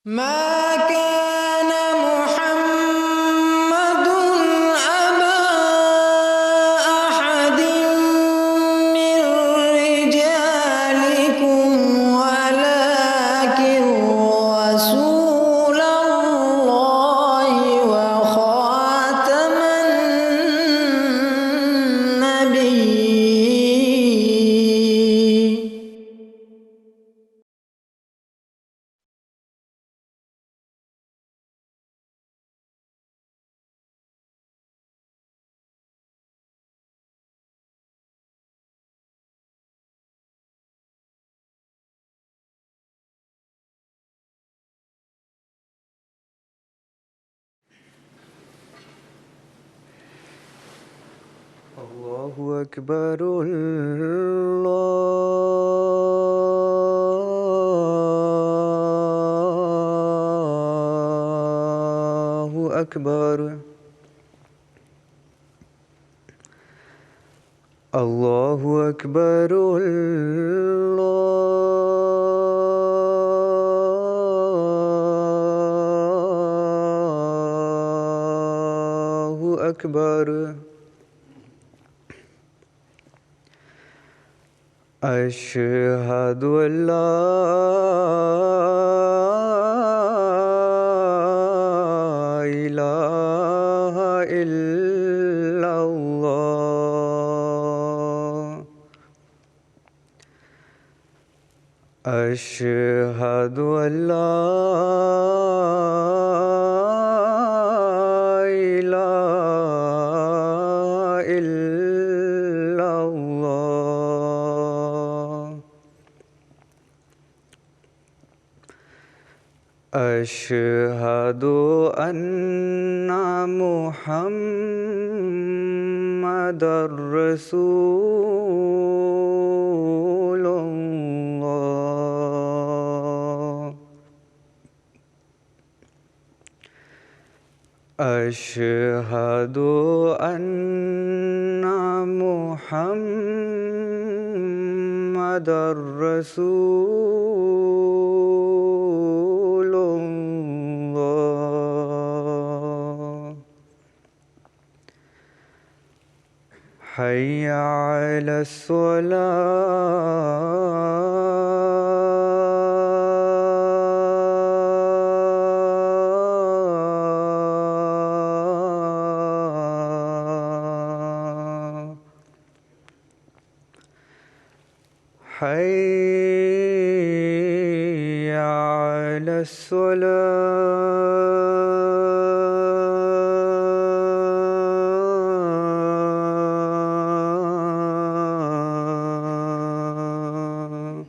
ما كان محمد أبا أحد من رجالكم ولكن رسول الله وخاتم النبيين. الله أكبر الله أكبر الله أكبر الله أكبر. أشهد أن لا إله إلا الله. أشهد أن لا إله إلا الله. أشهد أن محمدا رسول الله. أشهد أن محمدا رسول الله. حي على الصلاة. حي على الصلاة.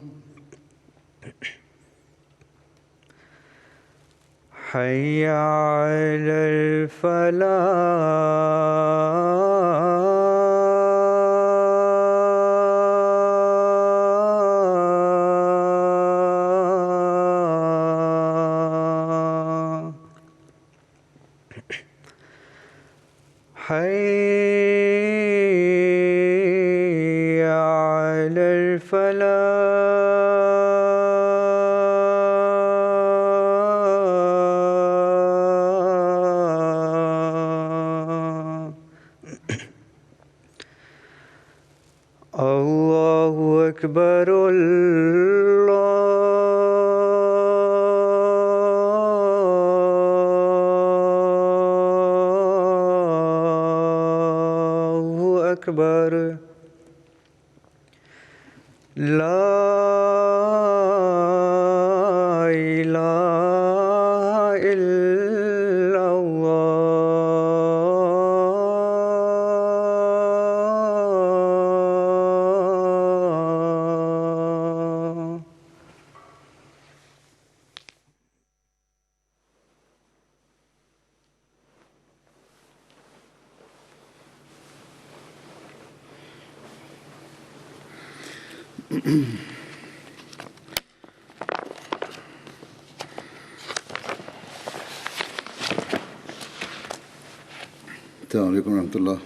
حي على الفلاح. حي على الفلاح. الله أكبر الله أكبر. لا إله إلا الله. السلام عليكم ورحمة الله.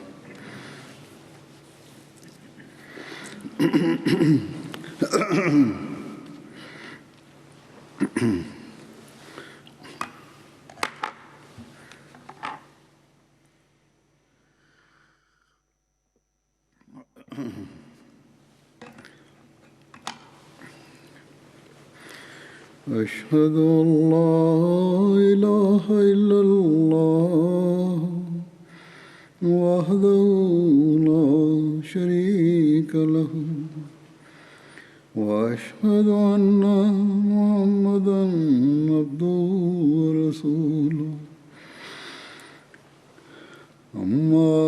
أشهد أن لا إله إلا الله وحده لا شريك له وأشهد أن محمدا عبده ورسوله. أما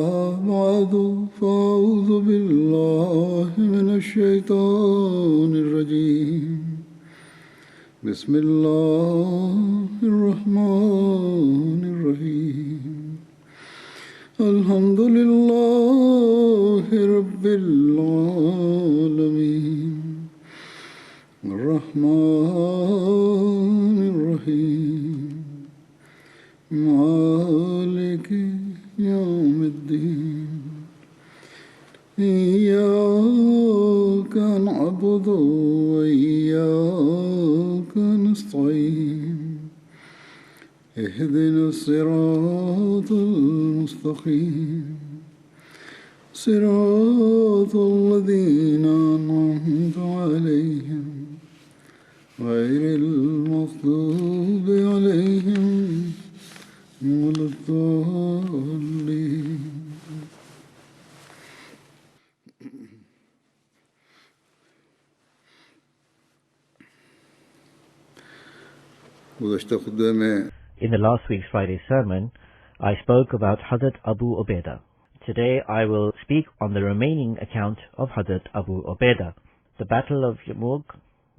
بعد، فأعوذ بالله من الشيطان الرجيم. بسم الله الرحمن الرحيم. الحمد لله رب العالمين الرحمن الرحيم مالك يوم الدين. إياك نعبد وإياك نستعين. اهدنا الصراط المستقيم، صراط الذين أنعمت عليهم غير المغضوب عليهم ولا الضالين. In the last week's Friday sermon, I spoke about Hazrat Abu Ubaidah. Today I will speak on the remaining account of Hazrat Abu Ubaidah. The Battle of Yarmouk,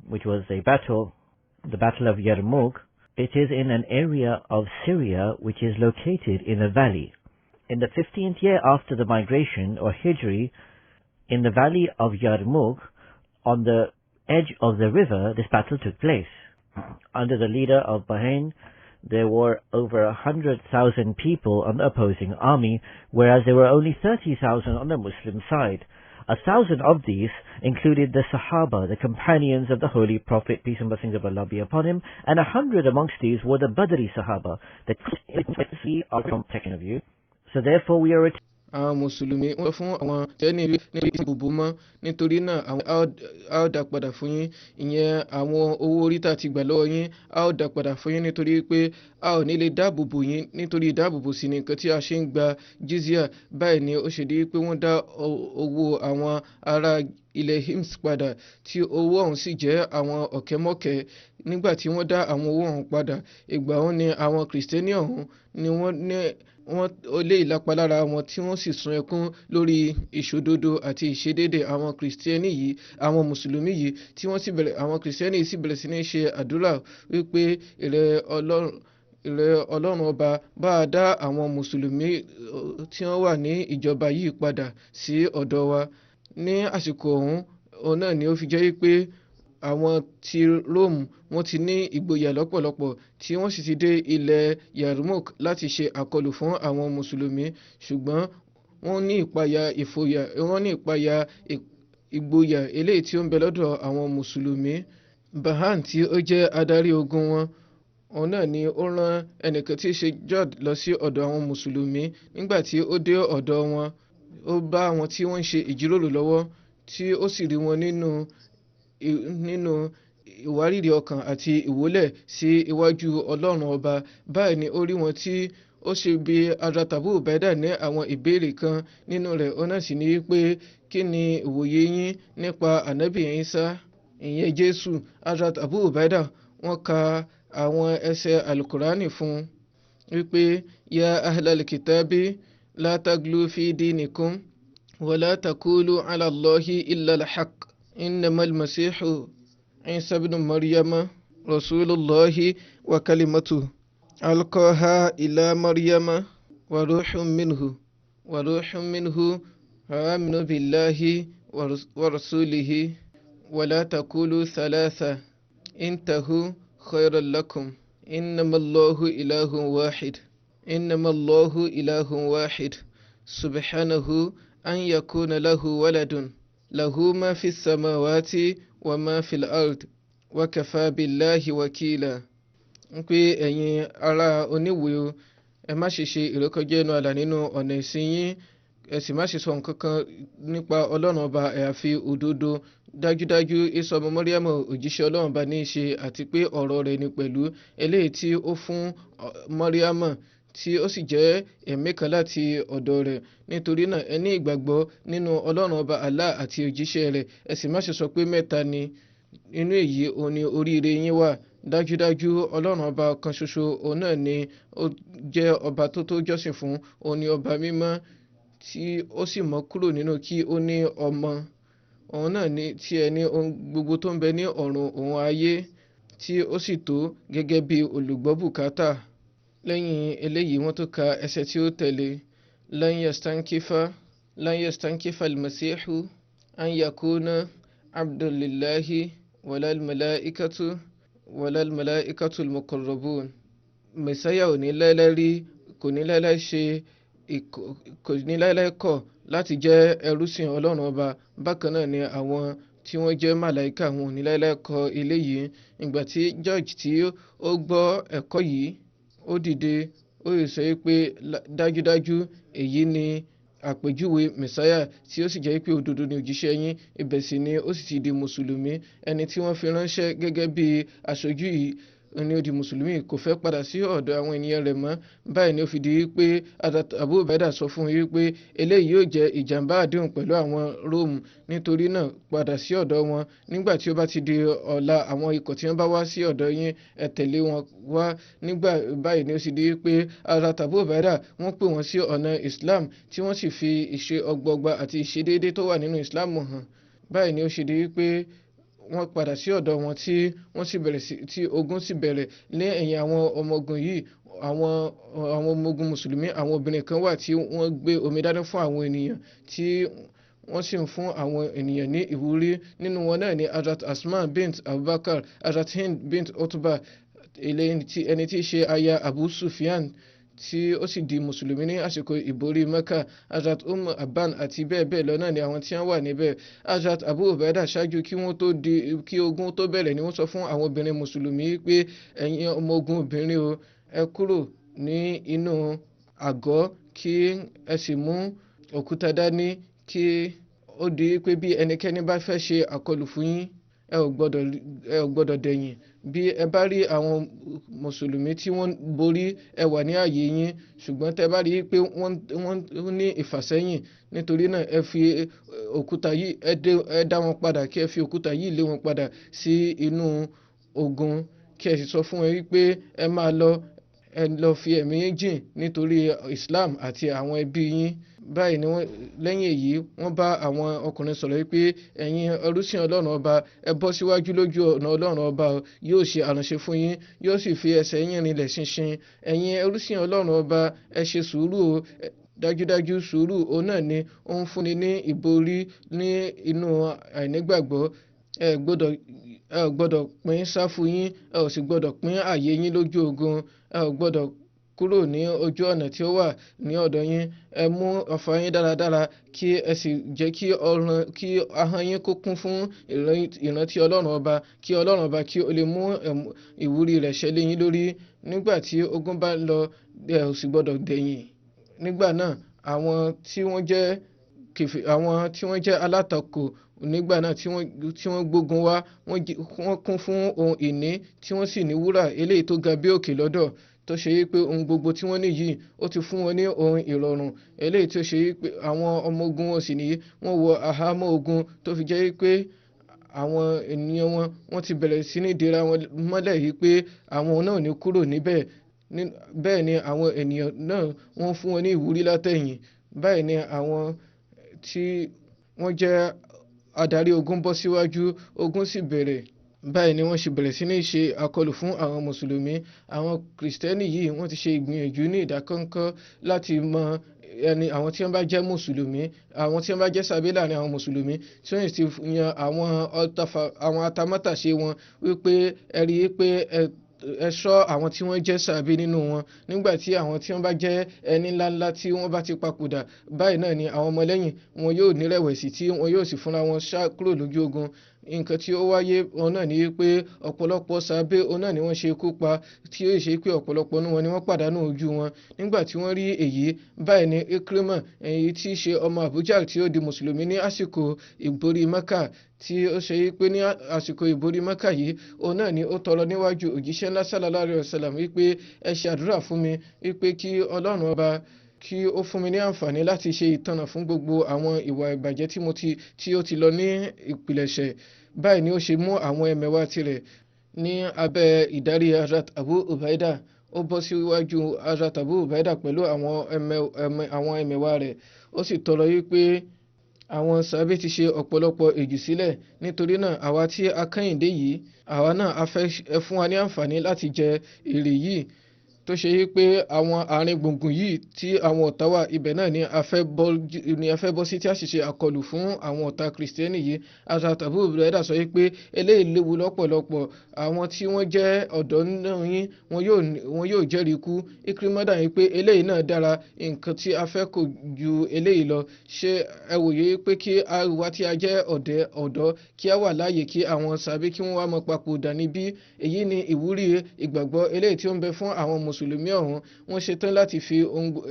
which was a battle, the Battle of Yarmouk, it is in an area of Syria which is located in a valley. In the 15th year after the migration, or Hijri, in the valley of Yarmouk, on the edge of the river, this battle took place. Under the leader of Bahrain, there were over 100,000 people on the opposing army, whereas there were only 30,000 on the Muslim side. 1,000 of these included the Sahaba, the companions of the Holy Prophet, peace and blessings of Allah be upon him, and 100 amongst these were the Badri Sahaba, the are from protection of you. So therefore we are Àwọn mùsùlùmí wọ́n fún àwọn tẹ́ni ní ìbùbù mọ́, nítorí náà àwọn a ó dá padà fún yín, ìyẹn àwọn owó orí tá a ti gbà lọ́wọ́ yín a ó dá padà fún yín, nítorí pé a ò ní lè dáàbòbò yín, nítorí ìdáàbòbò sí ni nǹkan tí a ṣe ń gba jizya. Báyìí ni ó ṣe di pé wọ́n dá owó àwọn ará ilẹ̀ Hims padà, tí owó ọ̀hún sì jẹ́ àwọn ọ̀kẹ́mọ̀kẹ́. Nígbà tí wọ́n dá àwọn owó ọ̀hún padà, ìgbà ọ̀hún ni àwọn kìrìsìtẹ́nì ọ̀hún ni wọ́n ní wọ́n lé ìlapa lára wọn, tí wọ́n sì sun ẹkún lórí ìṣòdodo àti ìṣedédé àwọn kìrìsìtẹ́nì yìí, àwọn mùsùlùmí yìí, tí wọ́n sì bẹ̀rẹ̀, àwọn kìrìsìtẹ́nì yìí sì bẹ̀rẹ̀ sí ní ṣe àdúrà wípé ìrẹ Ọlọ́run ọba, bá a dá àwọn mùsùlùmí tí wọ́n wà ní ìjọba yìí padà sí ọ̀dọ̀ wa. Ní àsìkò ọ̀hún, òun náà ni ó fi jẹ́ wípé àwọn ti Rome wọ́n ti ní ìgboyà lọ́pọ̀lọpọ̀, tí wọ́n sì ti dé ilẹ̀ Yarmouk láti ṣe àkọlù fún àwọn mùsùlùmí, ṣùgbọ́n wọ́n ní ìpayà ìfòyà, wọ́n ní ìpayà ìgboyà eléyìí tí ó ń bẹ lọ́dọ̀ àwọn mùsùlùmí. Bahan tí ó jẹ́ adarí ogun wọn, òun náà ni ó rán ẹnìkan tí í ṣe Jod lọ sí ọ̀dọ̀ àwọn mùsùlùmí. Nígbà tí ó dé ọ̀dọ̀ wọn, ó bá àwọn tí wọ́n ń ṣe ìjíròrò lọ́wọ́, tí ó sì rí wọn nínú ìwárìrì ọkàn àti ìwólẹ̀ sí iwájú Ọlọ́run ọba. Báyìí ni ó rí wọn tí ó ṣe bí Hazrat Abu Ubaidah ní àwọn ìbéèrè kan nínú rẹ̀, ó náà sì ní pé kí ni ìwòye yín nípa Ànábì Ìsá, ìyẹn Jésù. Hazrat Abu Ubaidah wọ́n ka àwọn ẹsẹ̀ Alukurani fún wípé ya ahlal kitabi la taglu fi dinikum wala takulu ala Allahi illa al-haqq. إنما المسيح عيسى بن مريم رسول الله وكلمته ألقاها إلى مريم وروح منه آمنوا بالله ورسوله ولا تقولوا ثلاثة انتهوا خيرا لكم. إنما الله إله واحد، إنما الله إله واحد، سبحانه أن يكون له ولد، له ما في السماوات وما في الأرض وكفى بالله وكيلا. Ń pé ẹ̀yin ará oníwèé o, ẹ má ṣe ṣe ìrékọjá ẹnu ààlà nínú ọ̀nà ìsìn yín. Ẹ sì má ṣe sọ nǹkan kan nípa Ọlọ́run ọba àyàfi òdodo. Dájúdájú Isa ọmọ Mọ́ríámù òjíṣẹ́ Ọlọ́run ọba ní í ṣe, àti pé ọ̀rọ̀ rẹ̀ ni pẹ̀lú eléyìí tí ó fún Mọ́ríámù, tí ó sì jẹ́ ẹ̀mí kan láti ọ̀dọ̀ rẹ̀. Nítorí náà ẹ ní ìgbàgbọ́ nínú Ọlọ́run ọba Allah àti òjíṣẹ́ rẹ̀. Ẹ sì má ṣe sọ pé mẹ́ta ni. Inú èyí òun ni oríire yín wà. Dájúdájú Ọlọ́run ọba kan ṣoṣo òun náà ni ó jẹ́ ọba tó tó jọ́sìn fún. Òun ni ọba mímọ́ tí ó sì mọ́ kúrò nínú kí ó ní ọmọ. Òun náà ni tí ẹni ohun gbogbo tó ń bẹ ní ọ̀run òun ayé, tí ó sì tó gẹ́gẹ́ bí olùgbọ́ bùkátà. Lẹ́yìn eléyìí wọ́n tún ka ẹsẹ̀ tí ó tẹ̀lé. Lan yastankifa, lan yastankifa al-masihu an yakuna abdulillahi walal malaikatu walal malaikatu al-muqarrabun. Mẹ̀sáyà ò ní láéláé rí, kò ní láéláé ṣe, kò ní láéláé kọ̀ láti jẹ́ ẹrúsìn Ọlọ́run ọba. Bákan náà ni àwọn tí wọ́n jẹ́ màláìkà wọn ò ní láéláé kọ̀ eléyìí. Ìgbà tí George tí ó gbọ́ ẹ̀kọ́ yìí, ó dìde, ó sì sọ pé dájúdájú èyí ni àpèjúwe Mẹ̀sáyà, tí ó sì jẹ́ pé òdodo ni òjíṣẹ́ yín. Ibẹ̀ sì ni ó sì ti di Mùsùlùmí. Ẹni tí wọ́n fi ránṣẹ́ gẹ́gẹ́ bí aṣojú yìí ni ó di Mùsùlùmí, kò fẹ́ padà sí ọ̀dọ̀ àwọn ènìyàn rẹ̀ mọ́. Báyìí ni ó fi di pé Abu Ubaida sọ fún un wípé eléyìí yóò jẹ́ ìjàmbá àdéhùn pẹ̀lú àwọn Róòmù, nítorí náà padà sí ọ̀dọ̀ wọn. Nígbà tí ó bá ti di ọ̀la, àwọn ikọ̀ tí wọ́n bá wá sí ọ̀dọ̀ yín, ẹ tẹ̀lé wọn wá. Nígbà báyìí ni ó sì di pé Hazrat Abu Ubaida wọ́n pè wọ́n sí ọ̀nà Islam, tí wọ́n sì fi ìṣe ọgbọgba àti ìṣedéédé tó wà nínú Islam hàn. Báyìí ni ó ṣe di wípé wọ́n padà sí ọ̀dọ̀ wọn, tí wọ́n sì bẹ̀rẹ̀ sí, tí ogun sì bẹ̀rẹ̀. Ní ẹ̀yìn àwọn ọmọ ogun yìí, àwọn ọmọ ogun Mùsùlùmí, àwọn obìnrin kan wà tí wọ́n gbé omi dání fún àwọn ènìyàn, tí wọ́n sì ń fún àwọn ènìyàn ní ìwúrí. Nínú wọn náà ni Hazrat Asma bint Abubakar, Hazrat Hind bint Utba, ẹni tí í ṣe aya Abu Sufyan, tí ó sì di Mùsùlùmí ní àsìkò ìborí Mecca, Hazrat Aban àti bẹ́ẹ̀ bẹ́ẹ̀ lọ náà ni àwọn tí wọ́n wà níbẹ̀. Hazrat Abu Ubaida ṣáájú kí wọ́n tó di kí ogun tó bẹ̀rẹ̀ ni wọ́n sọ fún àwọn obìnrin Mùsùlùmí pé ẹ̀yin ọmọ ogun obìnrin o, ẹ kúrò ní inú àgọ́ kí ẹ sì mú òkúta dání, kí ó di pé bí ẹnikẹ́ni bá fẹ́ ṣe àkọlù fún yín, ẹ ò gbọ́dọ̀ dẹ̀yìn. Bí ẹ bá rí àwọn Mùsùlùmí tí wọ́n borí, ẹ wà ní ààyè yín, ṣùgbọ́n tẹ bá rí i pé wọ́n ní ìfàsẹ́yìn, nítorí náà ẹ fi òkúta yìí, ẹ dá wọn padà, kí ẹ fi òkúta yìí lé wọn padà sí inú ogun, kí ẹ sì sọ fún wọn wípé ẹ máa lọ, ẹ lọ fi ẹ̀mí yín jìn nítorí Islam àti àwọn ẹbí yín. Báyìí ni wọ́n, lẹ́yìn èyí wọ́n bá àwọn ọkùnrin sọ̀rọ̀ wípé ẹ̀yin ẹrúsìn Ọlọ́run ọba, ẹ bọ́ síwájú lójú ọ̀nà Ọlọ́run ọba, yóò ṣe àránṣe fún yín, yóò sì fi ẹsẹ̀ yín rinlẹ̀ ṣinṣin. Ẹ̀yin ẹrúsìn Ọlọ́run ọba, ẹ ṣe sùúrù o. Dájúdájú sùúrù òun náà ni ó ń fúnni ní ìborí ní inú àìnígbàgbọ́. Ẹ gbọ́dọ̀ pín sáfù yín, ẹ ò sì gbọ́dọ̀ pín ààyè yín lójú ogun, ẹ ò gbọ́dọ̀ kúrò ní ojú ọ̀nà tí ó wà ní ọ̀dọ̀ yín. Ẹ mú ọfà yín dáradára, kí ẹ sì jẹ́ kí ahọ́n yín kó kún fún ìrántí Ọlọ́run ọba, kí Ọlọ́run ọba kí ó lè mú ìwúrí rẹ̀ ṣẹ lé yín lórí. Nígbà tí ogun bá lọ, ẹ ò sì gbọ́dọ̀ dẹ̀yìn. Nígbà náà àwọn tí wọ́n jẹ́ àwọn tí wọ́n jẹ́ alátakò nígbà náà tí wọ́n gbógun wá, wọ́n kún fún ohun ìní tí wọ́n sì ní wúrà eléyìí tó ga bí òkè lọ́dọ̀, tó ṣe wípé ohun gbogbo tí wọ́n ní yìí ó ti fún wọn ní ohun ìrọ̀rùn eléyìí tó ṣe wípé àwọn ọmọ ogun wọn sì nìyí, wọ́n wọ àhámọ́ ogun, tó fi jẹ́ wípé àwọn ènìyàn wọn wọ́n ti bẹ̀rẹ̀ sí ní dira wọn mọ́lẹ̀ yìí pé àwọn náà ò ní kúrò níbẹ̀. Bẹ́ẹ̀ ni àwọn ènìyàn náà wọ́n fún wọn ní ìwúrí látẹ̀yìn. Báyìí ni àwọn tí wọ́n jẹ́ adarí ogun bọ́ síwájú, ogun sì bẹ̀rẹ̀. Báyìí ni wọ́n ṣe bẹ̀rẹ̀ sí ní ṣe àkọlù fún àwọn Mùsùlùmí. Àwọn Kìrìsìtẹ́nì yìí wọ́n ti ṣe ìgbìyànjú ní ìdákọ́ńkọ́ láti mọ ẹni àwọn tí wọ́n bá jẹ́ Mùsùlùmí, àwọn tí wọ́n bá jẹ́ sàbí láàrin àwọn Mùsùlùmí, tí wọ́n sì ti yan àwọn atamátàṣe wọn wípé ẹ rí i pé ẹ ṣọ́ àwọn tí wọ́n jẹ́ sàbí nínú wọn. Nígbà tí àwọn tí wọ́n bá jẹ́ ẹni ńláńlá tí wọ́n bá ti papòdà, báyìí náà ni àwọn ọmọlẹ́yìn wọn yóò nírẹ̀wẹ̀sì tí wọn yóò sì fúnra wọn ṣá kúrò lójú ogun. Nǹkan tí ó wáyé òun náà ni wípé ọ̀pọ̀lọpọ̀ sàábé òun náà ni wọ́n ṣe ikú pa, tí ó ṣe pé ọ̀pọ̀lọpọ̀ nínú wọn ni wọ́n pàdánù ojú wọn. Nígbà tí wọ́n rí èyí báyìí ni Ikrima, èyí tí í ṣe ọmọ Abu Jahl tí ó di mùsùlùmí ní àsìkò ìborí Mẹ́kà, tí ó ṣe pé ní àsìkò ìborí Mẹ́kà yìí òun náà ni ó tọrọ níwájú òjíṣẹ́ ńlá sallallahu alaihi wasallam wípé ẹ ṣe àdúrà fún mi wípé kí Ọlọ́run ọba kí ó fún mi ní àǹfààní láti ṣe ìtanà fún gbogbo àwọn ìwà ìbàjẹ́ tí ó ti lọ ní ìpilẹ̀ṣẹ̀. Báyìí ni ó ṣe mú àwọn ẹmẹ̀wà tirẹ̀ ní abẹ́ ìdarí Hazrat Abu Ubaida. Ó bọ́ síwájú Hazrat Abu Ubaida pẹ̀lú àwọn ẹmẹ̀wà rẹ̀, ó sì tọrọ wípé àwọn sàábé ti ṣe ọ̀pọ̀lọpọ̀ èjù sílẹ̀, nítorí náà àwa tí a kẹ́yìndé yìí, àwa náà a fẹ́ ẹ fún wa ní àǹfààní láti jẹ èrè yìí, tó ṣe yí pé àwọn àárín gbùngbùn yìí tí àwọn ọ̀tá wà ibẹ̀ náà ni a fẹ́ bọ́ sí tí a sì ṣe àkọlù fún àwọn ọ̀tá kìrìsìtẹ́nì yìí. Hazrat Abu Ubaida sọ yí pé eléyìí léwu lọ́pọ̀lọpọ̀, àwọn tí wọ́n jẹ́ ọ̀dọ́ náà yín wọn yóò jẹ́rìí ikú. Ikrima dà yín pé eléyìí náà dára, nǹkan tí a fẹ́ kò ju eléyìí lọ. Ṣé ẹ wòye pé kí àwa tí a jẹ́ ọ̀dọ́ kí a wà láàyè kí àwọn sàbí kí wọ́n wá mọ papòdà níbí? Èyí ni ìwúrí ìgbàgbọ́ eléyìí tí ó ń bẹ fún àwọn mùsùlùmí ọ̀hún. Wọ́n ṣetán láti fi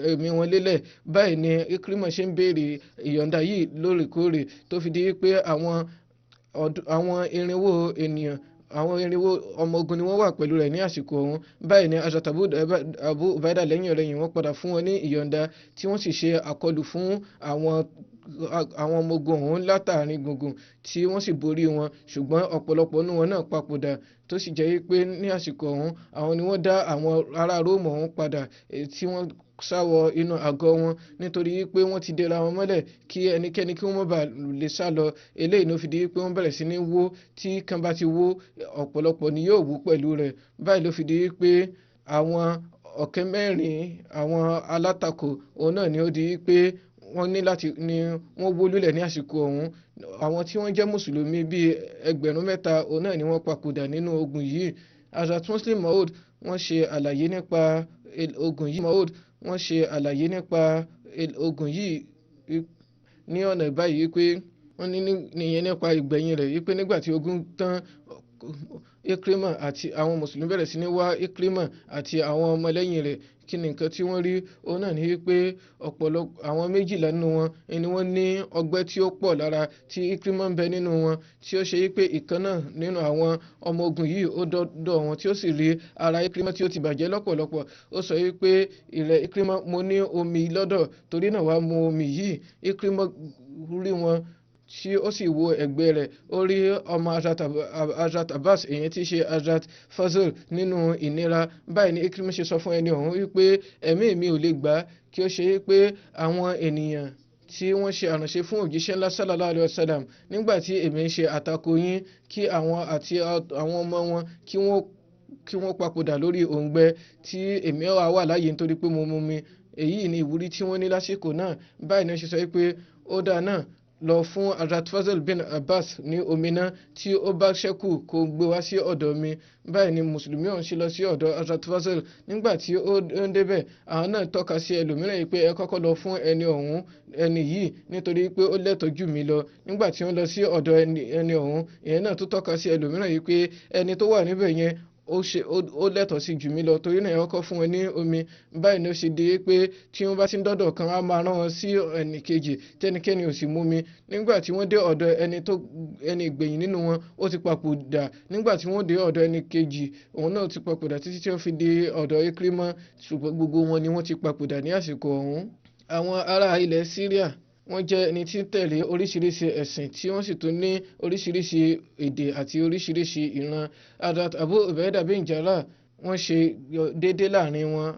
ẹ̀mí wọn lélẹ̀. Báyìí ni Ikrima ṣe ń béèrè ìyọ̀ǹda yìí lóòrèkóòrè, tó fi di pé àwọn irinwó ènìyàn, àwọn irinwó ọmọ ogun ni wọ́n wà pẹ̀lú rẹ̀ ní àsìkò ọ̀hún. Báyìí ni Hazrat Abu Ubaida lẹ́yìn ọ̀rẹ̀yìn wọ́n padà fún wọn ní ìyọ̀ǹda, tí wọ́n sì ṣe àkọlù fún àwọn ọmọ ogun ọ̀hún látàrin gbùngbùn, tí wọ́n sì borí wọn, ṣùgbọ́n ọ̀pọ̀lọpọ̀ nínú wọn náà papòdà, tó sì jẹ́ pé ní àsìkò ọ̀hún àwọn ni wọ́n dá àwọn ará Róòmù ọ̀hún padà tí wọ́n sá wọ inú àgọ́ wọn, nítorí pé wọ́n ti dẹra wọn mọ́lẹ̀ kí ẹnikẹ́ni kí wọ́n má bàa lè sá lọ. Eléyìí ló fi di pé wọ́n bẹ̀rẹ̀ sí ní wó, tí kan bá ti wó ọ̀pọ̀lọpọ̀ ni yóò wú pẹ̀lú rẹ̀. Báyìí ló fi di pé àwọn 40,000 àwọn alátakò òun náà ni ó di pé wọ́n ní láti ní wọ́n wó lulẹ̀ ní àsìkò ọ̀hún. Àwọn tí wọ́n jẹ́ mùsùlùmí bíi 3,000 òun náà ni wọ́n papòdà nínú ogun yìí. Hazrat Muslim Maud wọ́n ṣe àlàyé nípa ogun yìí wọ́n ṣe àlàyé nípa ogun yìí ní ọ̀nà báyìí pé wọ́n ní nìyẹn nípa ìgbẹ̀yìn rẹ̀ wípé nígbà tí ogun tán, Ikrima àti àwọn mùsùlùmí bẹ̀rẹ̀ sí ní wá Ikrima àti àwọn ọmọlẹ́yìn rẹ̀. Kí ni nǹkan tí wọ́n rí? Òun náà ni wípé ọ̀pọ̀lọpọ̀ àwọn 12 nínú wọn ni wọ́n ní ọgbẹ́ tí ó pọ̀ lára, tí Ikrima ń bẹ nínú wọn, tí ó ṣe wípé ìkan náà nínú àwọn ọmọ ogun yìí ó dọ́dọ̀ wọn tí ó sì rí ara Ikrima tí ó ti bàjẹ́ lọ́pọ̀lọpọ̀. Ó sọ wípé ìrẹ̀ Ikrima, mo ní omi lọ́dọ̀, torí náà wá mu omi yìí. Ikrima rí wọn tí ó sì wo ẹ̀gbẹ́ rẹ̀, ó rí ọmọ Hazrat Abbas, èyí tí í ṣe Hazrat Fazl, nínú ìnira. Báyìí ni Ikrima ṣe sọ fún ẹni ọ̀hún wípé ẹ̀mí mi ò lè gbà kí ó ṣe pé àwọn ènìyàn tí wọ́n ṣe àránṣe fún òjíṣẹ́ ńlá sallallahu alayhi wa sallam nígbà tí èmi ń ṣe àtakò yín, kí àwọn àti àwọn ọmọ wọn kí wọ́n papòdà lórí òǹgbẹ tí èmi wà láàyè nítorí pé mo mú mi. Èyí ni ìwúrí tí wọ́n ní lásìkò náà. Báyìí ni ó ṣe sọ wípé ó dáa náà, lọ fún Hazrat Fazl bin Abbas ní omi náà, tí ó bá ṣẹ́kù kó gbé wá sí ọ̀dọ̀ mi. Báyìí ni mùsùlùmí ọ̀hún ṣe lọ sí ọ̀dọ̀ Hazrat Fazl. Nígbà tí ó ń débẹ̀, àwọn náà tọ́ka sí ẹlòmíràn yìí pé ẹ kọ́kọ́ lọ fún ẹni ọ̀hún, ẹni yìí, nítorí pé ó lẹ́tọ̀ọ́ jù mí lọ. Nígbà tí wọ́n lọ sí ọ̀dọ̀ ẹni ọ̀hún, ìyẹn náà tó tọ́ka sí ẹlòmíràn yìí pé ẹni tó wà níbẹ̀ yẹn ó lẹ́tọ̀ọ́ sí jù mí lọ, torí náà ẹ kọ́kọ́ fún wọn ní omi. Báyìí ni ó ṣe di pé tí wọ́n bá ti ń dọ́dọ̀ kan, á máa rán wọn sí ẹnì kejì, tẹ́nikẹ́ni ò sì mú mi. Nígbà tí wọ́n dé ọ̀dọ̀ ẹni ìgbẹ̀yìn nínú wọn, ó ti papòdà. Nígbà tí wọ́n dé ọ̀dọ̀ ẹni kejì, òun náà ti papòdà títí tí wọ́n fi dé ọ̀dọ̀ Ikrima, ṣùgbọ́n gbogbo wọn ni wọ́n ti papòdà ní àsìkò ọ̀hún. Àwọn ará ilẹ̀ Syria wọ́n jẹ́ ẹni tí ń tẹ̀lé oríṣiríṣi ẹ̀sìn, tí wọ́n sì tún ní oríṣiríṣi èdè àti oríṣiríṣi ìran. Hazrat Abu Ubaida bin Jarrah wọ́n ṣe déédé láàrin wọn,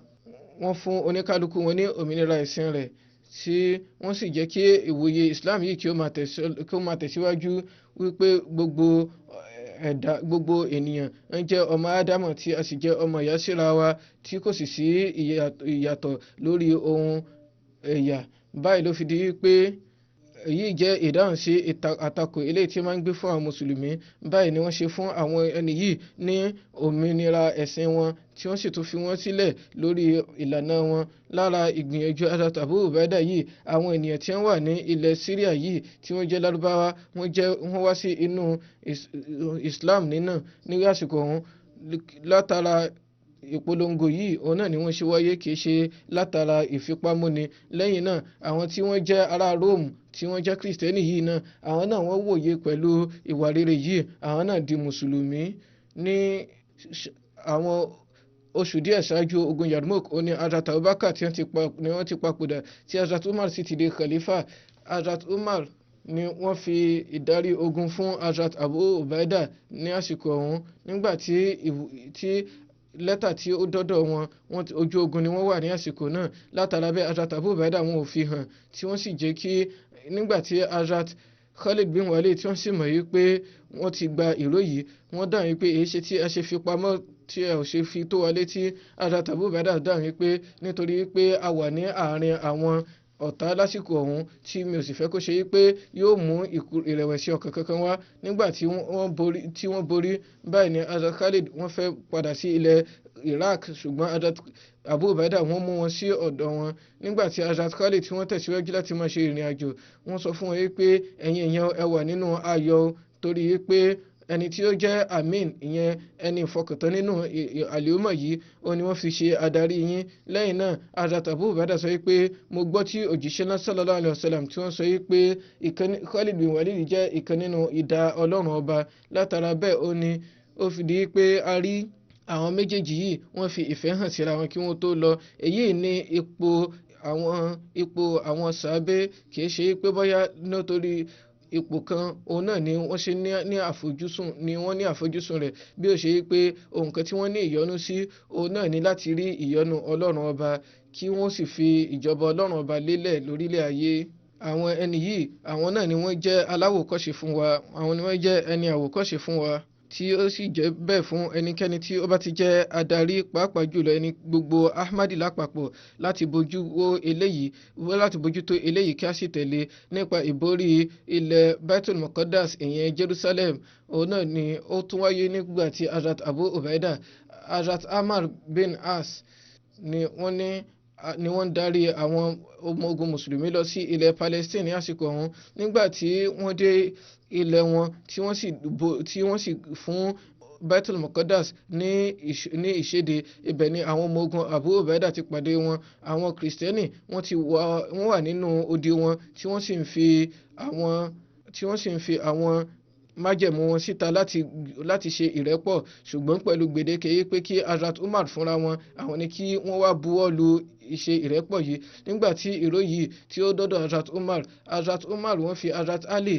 wọ́n fún oníkálukú wọn ní òmìnira ẹ̀sìn rẹ̀, tí wọ́n sì jẹ́ kí ìwòye Islam yìí kí ó máa tẹ̀síwájú, wípé gbogbo ẹ̀dá, gbogbo ènìyàn ń jẹ́ ọmọ Ádámọ̀ tí a sì jẹ́ ọmọ ìyá síra wa, tí kò sì sí ìyàtọ̀ lórí ohun ẹ̀yà. Báyìí ló fi di pé Èyí jẹ́ ìdáhùn sí àtakò eléyìí tí máa ń gbé fún àwọn mùsùlùmí. Báyìí ni wọ́n ṣe fún àwọn ẹni yìí ní òmìnira ẹ̀sìn wọn, tí wọ́n sì tún fi wọ́n sílẹ̀ lórí ìlànà wọn. Lára ìgbìyànjú Hazrat Abu Ubaida yìí, àwọn ènìyàn tí wọ́n wà ní ilẹ̀ Syria yìí tí wọ́n jẹ́ Lárúbáwá, wọ́n wá sí inú Islam nínà ní àsìkò ọ̀hún. Látara ìpolongo yìí, òun náà ni wọ́n ṣe wáyé, kì í ṣe látara ìfipámúni. Lẹ́yìn náà, àwọn tí wọ́n jẹ́ ará Rome tí wọ́n jẹ́ Kristẹni yìí náà, àwọn náà wọ́n wòye pẹ̀lú ìwà rere yìí, àwọn náà di mùsùlùmí. Ní àwọn oṣù díẹ̀ ṣáájú ogun Yarmouk, ó ní Hazrat Abubakar tí wọ́n ti papòdà, tí Hazrat Umar sì ti di khalifa. Hazrat Umar ni wọ́n fi ìdarí ogun fún Hazrat Abu Ubaida ní àsìkò ọ̀hún. Nígbà tí lẹ́tà tí ó dọ́dọ̀ wọn, ojú ogun ni wọ́n wà ní àsìkò náà. Látara bẹ́ẹ̀, Hazrat Abu Ubaida wọn ò fi hàn, tí wọ́n sì jẹ́ kí nígbà tí Hazrat Khalid bin Walid tí wọ́n sì mọ̀ yìí pé wọ́n ti gba ìró yìí, wọ́n dáhùn yìí pé èyí ṣe tí ẹ ṣe fi pamọ́ tí ẹ ò ṣe fi tó wa létí. Hazrat Abu Ubaida dáhùn yìí pé nítorí pé a wà ní àárín àwọn ọ̀tá lásìkò ọ̀hún, tí mi ò sì fẹ́ kó ṣe yí pé yóò mú ìrẹ̀wẹ̀sì ọkàn kankan wá. Nígbà tí wọ́n borí báyìí ni Hazrat Khalid wọ́n fẹ́ padà sí ilẹ̀ Iraq, ṣùgbọ́n Hazrat Abu Ubaida wọ́n mú wọn sí ọ̀dọ̀ wọn. Nígbà tí Hazrat Khalid tí wọ́n tẹ̀síwájú láti máa ṣe ìrìn àjò, wọ́n sọ fún wọn yí pé ẹ̀yin èèyàn, ẹ wà nínú ayọ̀, torí yí pé ẹni tí ó jẹ́ amin, ìyẹn ẹni ìfọkàntán nínú àlèémọ̀ yìí, ó ní wọ́n fi ṣe adarí yín. Lẹ́yìn náà, Hazrat Abu Ubaida sọ pé mo gbọ́ tí òjíṣẹ́ náà sallallahu alaihi wasallam tí wọ́n sọ pé Khalid bin Walid jẹ́ ìkan nínú idà Ọlọ́run ọba. Látara bẹ́ẹ̀, ó ní ó fi di pé a rí àwọn méjèèjì yìí wọ́n fi ìfẹ́ hàn síra wọn kí wọ́n tó lọ. Èyí ní ipò àwọn sàábé, kì í ṣe pé bóyá nítorí ipò kan òun náà ni wọ́n ṣe ní àfojúsùn, ni wọ́n ní àfojúsùn rẹ̀, bí ó ṣe yí pé ohun kan tí wọ́n ní ìyọ́nú sí òun náà ni láti rí ìyọ́nú Ọlọ́run ọba, kí wọ́n sì fi ìjọba Ọlọ́run ọba lélẹ̀ lórílẹ̀ ayé. Àwọn ẹni yìí, àwọn náà ni wọ́n jẹ́ aláwòkọ́ṣe fún wa, àwọn ni wọ́n jẹ́ ẹni àwòkọ́ṣe fún wa, tí ó sì jẹ́ bẹ́ẹ̀ fún ẹnikẹ́ni tí ó bá ti jẹ́ adarí, pàápàá jùlọ ẹni gbogbo Ahmadi lápapọ̀, láti bójú wo eléyìí, láti bójútó eléyìí kí a sì tẹ̀lé. Nípa ìborí ilẹ̀ Baitul Muqaddas, ìyẹn Jerusalem, òun náà ni ó tún wáyé nígbà tí Hazrat Abu Ubaida, Hazrat Amar bin As ni wọ́n ní ni wọ́n ń darí àwọn ọmọ ogun mùsùlùmí lọ sí ilẹ̀ Palestine ní àsìkò ọ̀hún. Nígbà tí wọ́n dé ilẹ̀ wọn, tí wọ́n sì fún Baitul Muqaddas ní ìṣèdè, ibẹ̀ ni àwọn ọmọ ogun Abu Ubaida ti pàdé wọn. Àwọn Kìrìsìtẹ́nì wọ́n wà nínú odi wọn, tí wọ́n sì ń fi àwọn májẹ̀mú wọn síta láti ṣe ìrẹ́pọ̀, ṣùgbọ́n pẹ̀lú gbèdéke yìí pé kí Hazrat Umar fúnra wọn, àwọn ni kí wọ́n wá buwọ́ lu ìṣe ìrẹ́pọ̀ yìí. Nígbà tí ìró yìí tí ó dọ́dọ̀ Hazrat Umar, Hazrat Umar wọ́n fi Hazrat Ali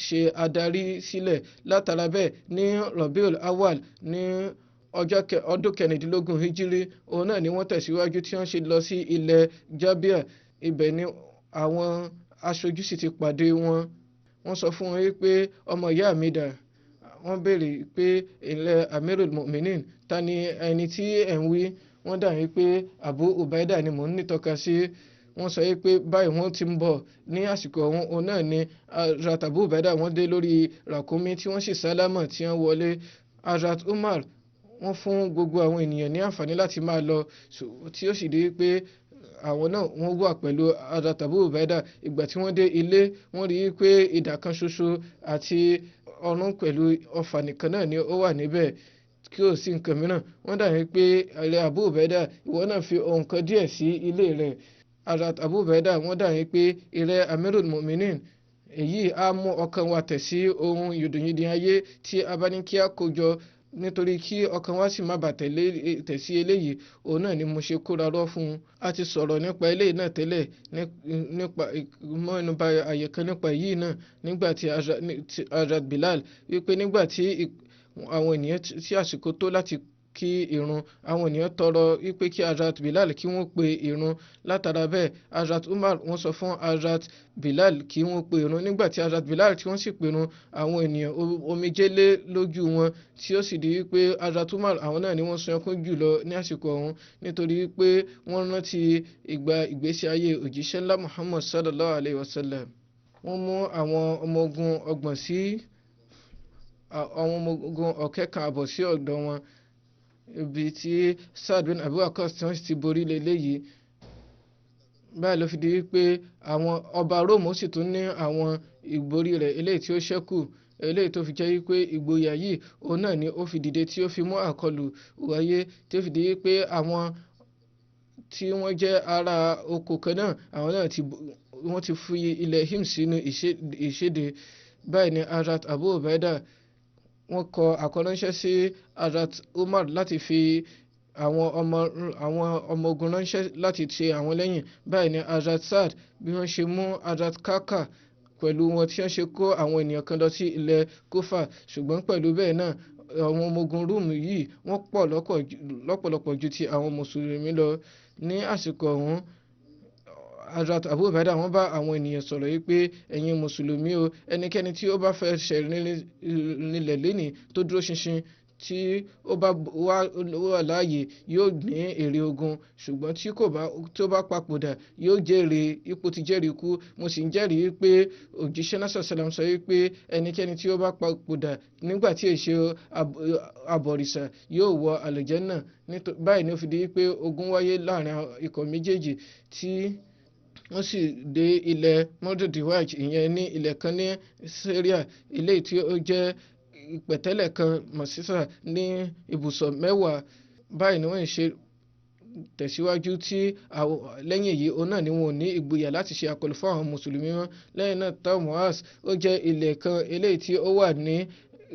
ṣe adarí sílẹ̀. Látara bẹ́ẹ̀, ní Rabiul Awal ní ọdún 16 Hijiri, òun náà ni wọ́n tẹ̀síwájú tí wọ́n ṣe lọ sí ilẹ̀ Jabia. Ibẹ̀ ni àwọn aṣojú sì ti pàdé wọn. Wọ́n sọ fún wọn pé ọmọ ìyá mi dà. Wọ́n béèrè pé ilẹ̀ Amirul Mu'minin, ta ni ẹni tí ẹ̀ ń wí? Wọ́n dà wí pé Abu Ubaida ni mò ń nítọ́ka sí. Wọ́n sọ pé báyìí wọ́n ti ń bọ̀ ní àsìkò ọ̀hún. Òun náà ni Hazrat Abu Ubaida wọ́n dé lórí ràkúnmí tí wọ́n sì sálámà tí wọ́n wọlé. Hazrat Umar wọ́n fún gbogbo àwọn ènìyàn ní àǹfààní láti máa lọ, tí ó sì di pé àwọn náà wọ́n wà pẹ̀lú Hazrat Abu Ubaida. Ìgbà tí wọ́n dé ilé, wọ́n rí i pé idà kan ṣoṣo àti ọrún pẹ̀lú ọfà nìkan náà ni ó wà níbẹ̀, kí ó sì nǹkan mìíràn. Wọ́n dà ní pé ilẹ̀ Abu Ubaida, ìwọ náà fi ohun kan díẹ̀ sí ilé rẹ̀. Hazrat Abu Ubaida wọ́n dà ní pé ilẹ̀ Amirul Mu'minin, èyí á mú ọkàn wa tẹ̀ sí ohun yìndìnyìndìn ayé tí a bá ní kí a kó jọ, nítorí kí ọkàn wa sì má bàa tẹ̀ sí eléyìí. Òun náà ni mo ṣe kóra rọ́ fún un. A ti sọ̀rọ̀ nípa eléyìí náà tẹ́lẹ̀, nípa mọ́núba àyè kan nípa èyí náà nígbà tí Hazrat Bilal wípé nígbà tí àwọn ènìyàn tí àsìkò tó láti kí irun, àwọn ènìyàn tọrọ wípé kí Hazrat Bilal kí wọ́n pe irun. Látara bẹ́ẹ̀, Hazrat Umar wọ́n sọ fún Hazrat Bilal kí wọ́n pe irun. Nígbà tí Hazrat Bilal tí wọ́n sì pe irun, àwọn ènìyàn omijé lé lójú wọn, tí ó sì di wípé Hazrat Umar àwọn náà ni wọ́n sun ẹkún jùlọ ní àsìkò ọ̀hún, nítorí wípé wọ́n rántí ìgbà ìgbésí ayé òjíṣẹ́ ńlá Muhammad sallallahu alayhi wa sallam. Wọ́n mú àwọn ọmọ ogun 30 sí àwọn ọmọ ogun 2,500 sí ọ̀dọ̀ wọn, ibi tí Saad bin Abi Waqqas tí wọ́n sì ti borí leléyìí. Báyìí ló fi di wípé àwọn ọba Róòmù sì tún ní àwọn ìborí rẹ̀ eléyìí tí ó ṣẹ́kù, eléyìí tó fi jẹ́ wípé ìgboyà yìí òun náà ni ó fi dìde tí ó fi mú àkọlù wáyé, tí ó fi di wípé àwọn tí wọ́n jẹ́ ará oko kan náà, àwọn náà wọ́n ti fi ilẹ̀ Hims sínú ìṣèdè. Báyìí ni Hazrat Abu Ubaida wọ́n kọ àkọránṣẹ́ sí Hazrat Umar láti fi àwọn ọmọ ogun ránṣẹ́ láti ṣe àwọn lẹ́yìn. Báyìí ni Hazrat Saad bí wọ́n ṣe mú Hazrat Kaka pẹ̀lú wọn tí wọ́n ṣe kó àwọn ènìyàn kan lọ sí ilẹ̀ Kúfà. Ṣùgbọ́n pẹ̀lú bẹ́ẹ̀ náà, àwọn ọmọ ogun Rúùmù yìí wọ́n pọ̀ lọ́pọ̀lọpọ̀ ju ti àwọn mùsùlùmí lọ. Ní àsìkò ọ̀hún, Hazrat Abu Ubaida wọ́n bá àwọn ènìyàn sọ̀rọ̀ yìí pé ẹ̀yin mùsùlùmí o, ẹnikẹ́ni tí ó bá fẹ́ ṣẹ̀ nílẹ̀ lénìí tó dúró ṣinṣin tí ó bá wà láàyè yóò ní èrè ogun, ṣùgbọ́n tí ó bá papòdà yóò jèrè ipò tí jẹ́rìí kú. Mo sì ń jẹ́rìí pé òjíṣẹ́ náà sàlám sọ wípé ẹnikẹ́ni tí ó bá papòdà nígbà tí èṣe abọ̀rìṣà yóò wọ àlùjánnà. Báyìí ni ó fi di pé ogun wáyé láàrin ikọ̀ méjèèjì tí wọ́n sì dé ilẹ̀ Mọ́dùdíwáj, ìyẹn ní ilẹ̀ kan ní Syria, ilé tí ó jẹ́ ìpẹ̀tẹ́lẹ̀ kan mọ̀sísà ní ibùsọ̀ 10. Báyìí ni wọ́n ṣe tẹ̀síwájú tí lẹ́yìn èyí òun náà ni wọn ò ní ìgboyà láti ṣe àkọlù fún àwọn mùsùlùmí mọ́. Lẹ́yìn náà, Tamuas ó jẹ́ ilẹ̀ kan eléyìí tí ó wà ní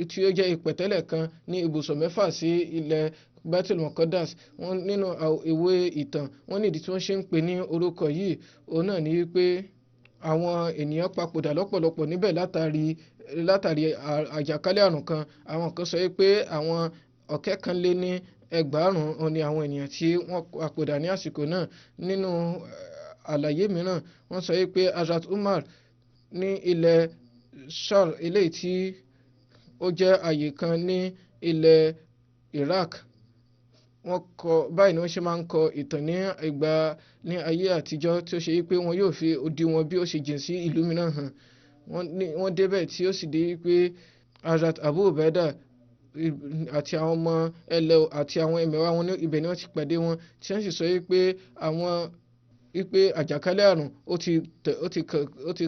tí ó jẹ́ ìpẹ̀tẹ́lẹ̀ kan ní ibùsọ̀ 6 sí ilẹ̀ Baitul Muqaddas. Wọ́n nínú ìwé ìtàn wọ́n ní ìdí tí wọ́n ṣe ń pè ní orúkọ yìí òun náà ni wípé àwọn ènìyàn papòdà lọ́pọ̀lọpọ̀ níbẹ̀ látàrí àjàkálẹ̀ àrùn kan. Àwọn kan sọ pé àwọn 2,000 òun ni àwọn ènìyàn tí wọ́n papòdà ní àsìkò náà. Nínú àlàyé mìíràn, wọ́n sọ pé Hazrat Umar ní ilẹ̀ Shar eléyìí tí ó jẹ́ àyè kan ní ilẹ̀ Iraq. Wọ́n kọ báyìí ni wọ́n ṣe máa ń kọ ìtàn ní ìgbà ní ayé àtijọ́ tí ó ṣe wípé wọn yóò fi òdiwọ̀n bí ó ṣe jìn sí ìlú mìíràn hàn. Wọ́n débẹ̀ tí ó sì di wípé Hazrat Abu Ubaida àti àwọn ọmọ ẹlẹ́ àti àwọn ẹ̀mẹ̀wá wọn ibẹ̀ ni wọ́n ti pàdé wọn, tí wọ́n sì sọ wípé àwọn wípé àjàkálẹ̀ àrùn ó ti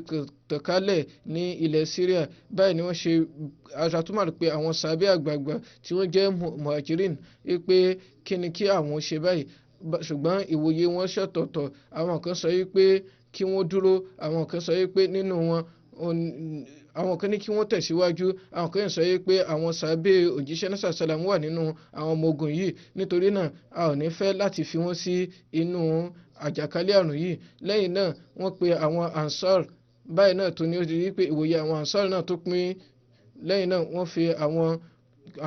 tàn kálẹ̀ ní ilẹ̀ Syria. Báyìí ni wọ́n ṣe Hazrat Umar pé àwọn sàbẹ̀ àgbààgbà tí wọ́n jẹ́ muhajirin wípé kí ni kí àwọn ṣe báyìí. Ṣùgbọ́n ìwòye wọn ṣọ̀tọ̀ọ̀tọ̀. Àwọn kan sọ wípé kí wọ́n dúró, àwọn kan sọ wípé nínú wọn àwọn kan ní kí wọ́n tẹ̀síwájú, àwọn kan sọ wípé àwọn sàbẹ̀ òjíṣẹ́ náà sàlám wà nínú àwọn ọmọ ogun yìí, nítorí náà a ò ní fẹ́ láti fi wọ́n sí inú àjàkálẹ̀ àrùn yìí. Lẹ́yìn náà wọ́n pe àwọn Ansar. Báyìí náà tó ní ó di wípé ìwòye àwọn Ansar náà tó pín. Lẹ́yìn náà wọ́n fi àwọn